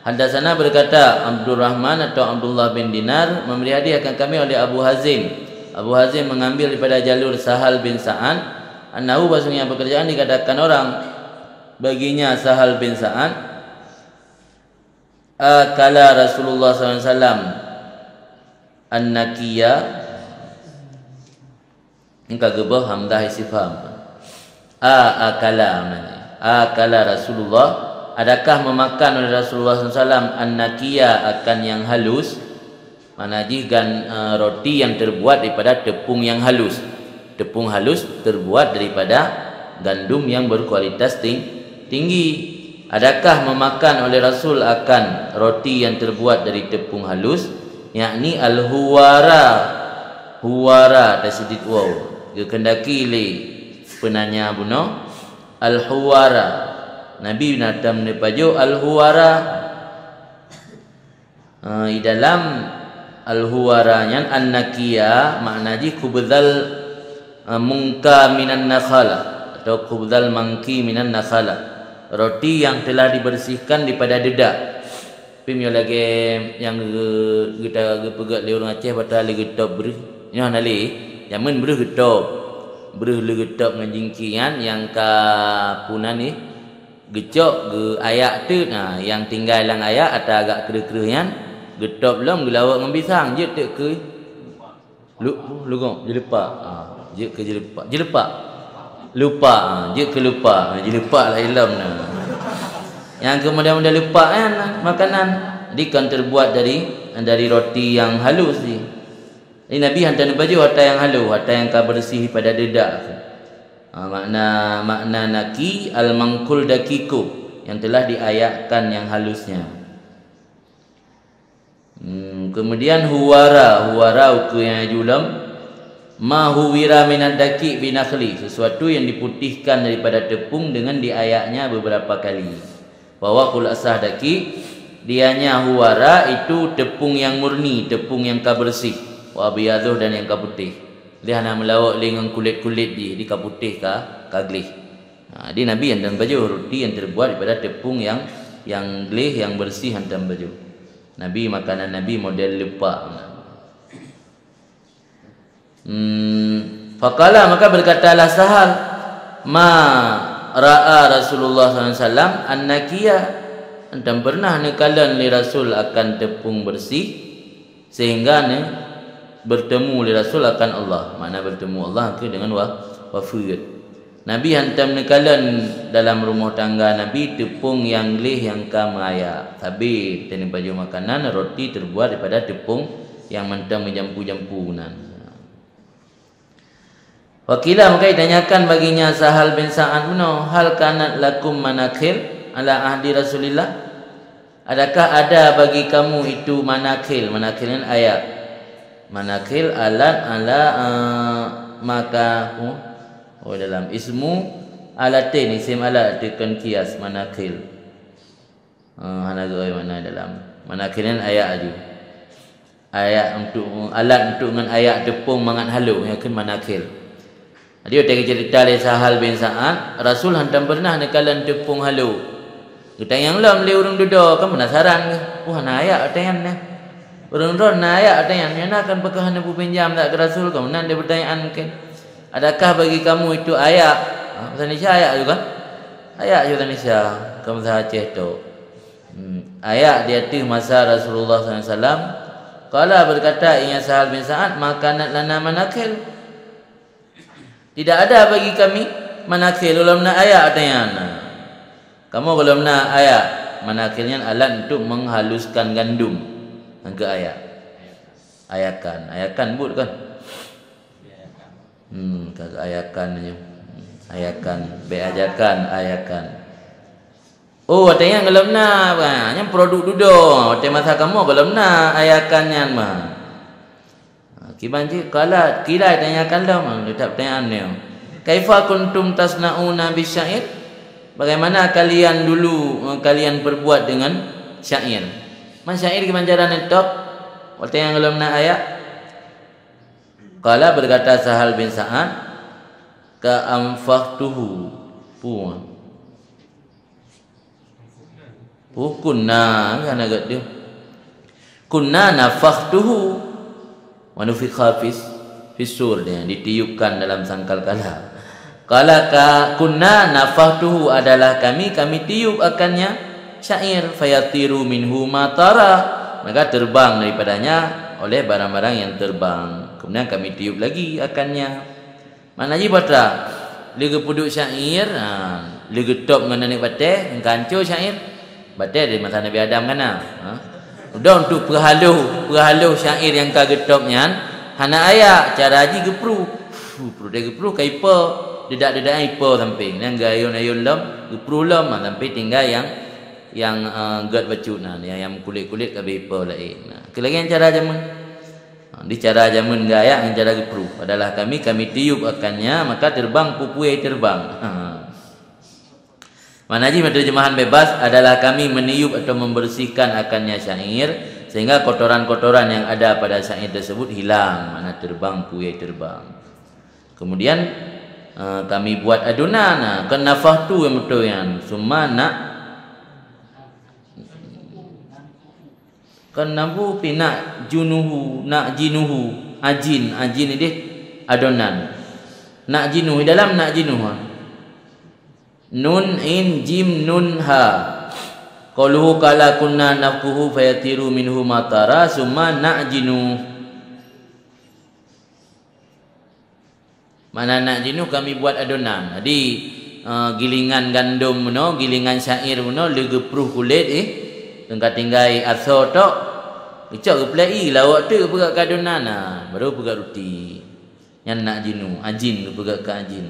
Haddatsana, berkata Abdurrahman atau Abdullah bin Dinar, memberi hadis akan kami oleh Abu Hazim. Abu Hazim mengambil daripada jalur Sahal bin Sa'ad, annahu, bahwasanya pekerjaan dikatakan orang baginya Sahal bin Sa'ad, akala Rasulullah sallallahu alaihi wasallam an-nakiya. Engka geuboh hamzah istifham. A akala maknanya. Akala Rasulullah, adakah memakan oleh Rasulullah sallallahu alaihi wasallam an-nakiya, akan yang halus? Makna jih gan, eh, roti yang terbuat daripada tepung yang halus. Tepung halus terbuat daripada gandum yang berkualitas ting-, tinggi. Adakah memakan oleh Rasul akan roti yang terbuat dari tepung halus, yakni al-huwara? Huwara, tasydid waw. Geukendaki lé peunanya bunoe, al-huwara. Nabi na tam neupajoh al-huwara. Eh, di dalam al-huwara nyan an-nakiya, makna jih khubzal, eh, mungka minan nakhalah atau khubzal mangki minan nakhalah. Roti yang telah dibersihkan daripada dedak. Tapi meunyoe lagée nyang geu-, geuta-, geupeugét lé ureuëng Aceh, bata lé geutôb breuh. Nyoe hana lé, jameun breuh geutôb. Breuh lé geutôb ngon jingki nyan nyang ka punan nih. Geucok, geuayak teuk, na, nyang tinggai lam ayak ata agak kreueh-kreueh nyan, geutôb lom geulawok ngon pisang, jeuet teuk keu lu-, lugok, jeulepak. Ha, jeuet keu jeulepak. Jeulepak. Lupak, ha, jeuet keu lupak. Ha, jeulepak lah ilom na. Nyang keu model-model lupak nyan makanan. Jadi kan terbuat dari, dari roti yang halus ni. Jadi Nabi hantom neupajoh ata nyang halus, ata nyang ka bersih daripada dedak. Ah, makna, makna naki al-manqul daqiqu, yang telah diayakkan yang halusnya. Hmm, kemudian huwara, huwara ukeue nyang aju lom. Ma huwira minad daqiq binakhli, sesuatu yang diputihkan daripada tepung dengan diayaknya beberapa kali. Bahwa khulasah daqiq, dianya huwara itu tepung yang murni, tepung yang ka bersih, wa abyadhuh dan yang ka putéh. Dia hana meulawok lé ngon kulét-kulét jih, di ka putéh ka, ka gleh. Ha, di Nabi hantom pajoh roti yang terbuat daripada tepung yang, yang gleh, yang bersih hantom pajoh. Nabi, makanan Nabi model lepak. Hmm, faqala, maka berkatalah Sahal, "Ma ra'a Rasulullah sallallahu alaihi wasallam an-nakiya." Hantom pernah neukalon lé Rasul akan tepung bersih, sehingga ne bertemu lé Rasul akan Allah. Makna bertemu Allah ke dengan wa-, wafeut. Nabi hantom neukalon dalam rumoh tangga Nabi tepung nyang gleh nyang ka meuayak. Sabe teuneuk pajoh makanan, roti terbuat daripada tepung nyang mantong meujampu-jampu nan. Wa qila, maka ditanyakan baginya Sahal bin Sa'ad bunoe, "Hal kanat lakum manakhil ala ahdi Rasulillah?" Adakah ada bagi kamu itu manakhil? Manakhil nyan ayak. Manakhil alat ala, eh, maka, oh, oh, dalam ismu alatin, isim alat, teukon kias, manakhil. Eh, hana geuh makna dalam. Manakhil nyan ayak aju. Ayak untuk, alat untuk ngon ayak tepung mangat halo, nyan kheun manakhil. Jadi, watée geuceurita lé Sahal bin Sa'ad, Rasul hantom pernah neukalon tepung halo. Geutanyong lom lé ureuëng dudoe, kan penasaran geuh. "Wah, na ayak watée nyan neh. Ureuëng droe na ayak watée nyan, nyan na kan pakon hana peupinjam that keu Rasul?" Kan meunan lé peutanyaan kheun. "Adakah bagi kamu itu ayak?" Ha, bahasa Indonesia ayak juga. Ayak juga bahasa Indonesia, bukan bahasa Aceh tu. Hmm, ayak di ateueh masa Rasulullah sallallahu alaihi wasallam. Qala, berkata ianya Sahal bin Sa'ad, "Ma kanat lana manakhil." Tidak ada bagi kami manakhil, gohlom na ayak watée nyan. Kamoe gohlom na ayak, manakhil nyan alat untuk menghaluskan gandum. Nyang keu ayak. Ayakan, ayakan buet kan? Hmm, ka ayakan nyoe. Ayakan, bék ajakan, ayakan. Oh, watée nyan gohlom na, bah, nyan produk dudoe. Watée masa kamoe gohlom na ayakan nyan, bah. Ha, kiban jih, qala, qila, tanyakan lom, ha, letak pertanyaan nyoe. "Kaifa kuntum tasna'una bisya'ir?" Bagaimana kalian dulu, eh, kalian perbuat dengan syair? Man syair kiban cara neutôb, watée nyang gohlom na ayak? Qala, berkata Sahal bin Sa'ad, "Ka anfakhtuhu." Puh. Puh kunna, kan agak dia. "Kunna nafakhtuhu wa nufikha fis, fis sur," dia ditiupkan dalam sangkakala. Qala ka, "Kunna nafakhtuhu," adalah kami, kami tiup akannya syair, "fayatiru minhu ma tara," maka terbang daripadanya oleh barang-barang yang terbang. Kemudian kami tiup lagi akannya. Makna jih peue atra? Lé geupeuduek syair, ha, lé geutôb ngon aneuk batée, ngon ka hanco syair. Batée dari masa Nabi Adam ka na, ha. Udah untuk peuhaloh, peuhaloh syair nyang ka geutôb nyan, hana ayak, cara jih geupruh. Pruh, pruh, dia geupruh ka ipo, dedak-dedak ipo sampai. Nyan geuayun-ayun lom, geupruh lom, ha, sampai tinggai nyang, nyang, eh, gét bacut na, nyang, nyang kulét-kulét ka ipo laén. Nah, keu lagée nyan cara jameun. Ha, di cara jameun geuayak ngon cara geupruh. Adalah kami, kami tiup akannya, maka terbang pupuye terbang. Ha. Makna jih, meuneuteurjeumahan bebas, adalah kami meniup atau membersihkan akannya syair, sehingga kotoran-kotoran yang ada pada syair tersebut hilang, makna terbang, puye terbang. Kemudian, eh, kami buat adonan, nah, kan nafakhtu nyang beutôi nyan. Summa na, kan nabu pi na'junuhu, na'jinuhu, ajin, ajin ideh adonan. Na'jinuhu, dalam na'jinuhu. Nun, in, jim, nun, ha. Qauluhu qala kunna nafkhuhu fayatiru minhu ma tara, summa na'jinu. Makna na'jinu kami buat adonan. Jadi, eh, gilingan gandom bunoe, gilingan syair bunoe, lé geupruh kulét, eh, teungka tinggai asoe tok, geucok geuplei, lawok teuk geupeugét keu adonan, nah, baru peugét ruti. Nyan na'jinu, ajin geupeugét keu ajin.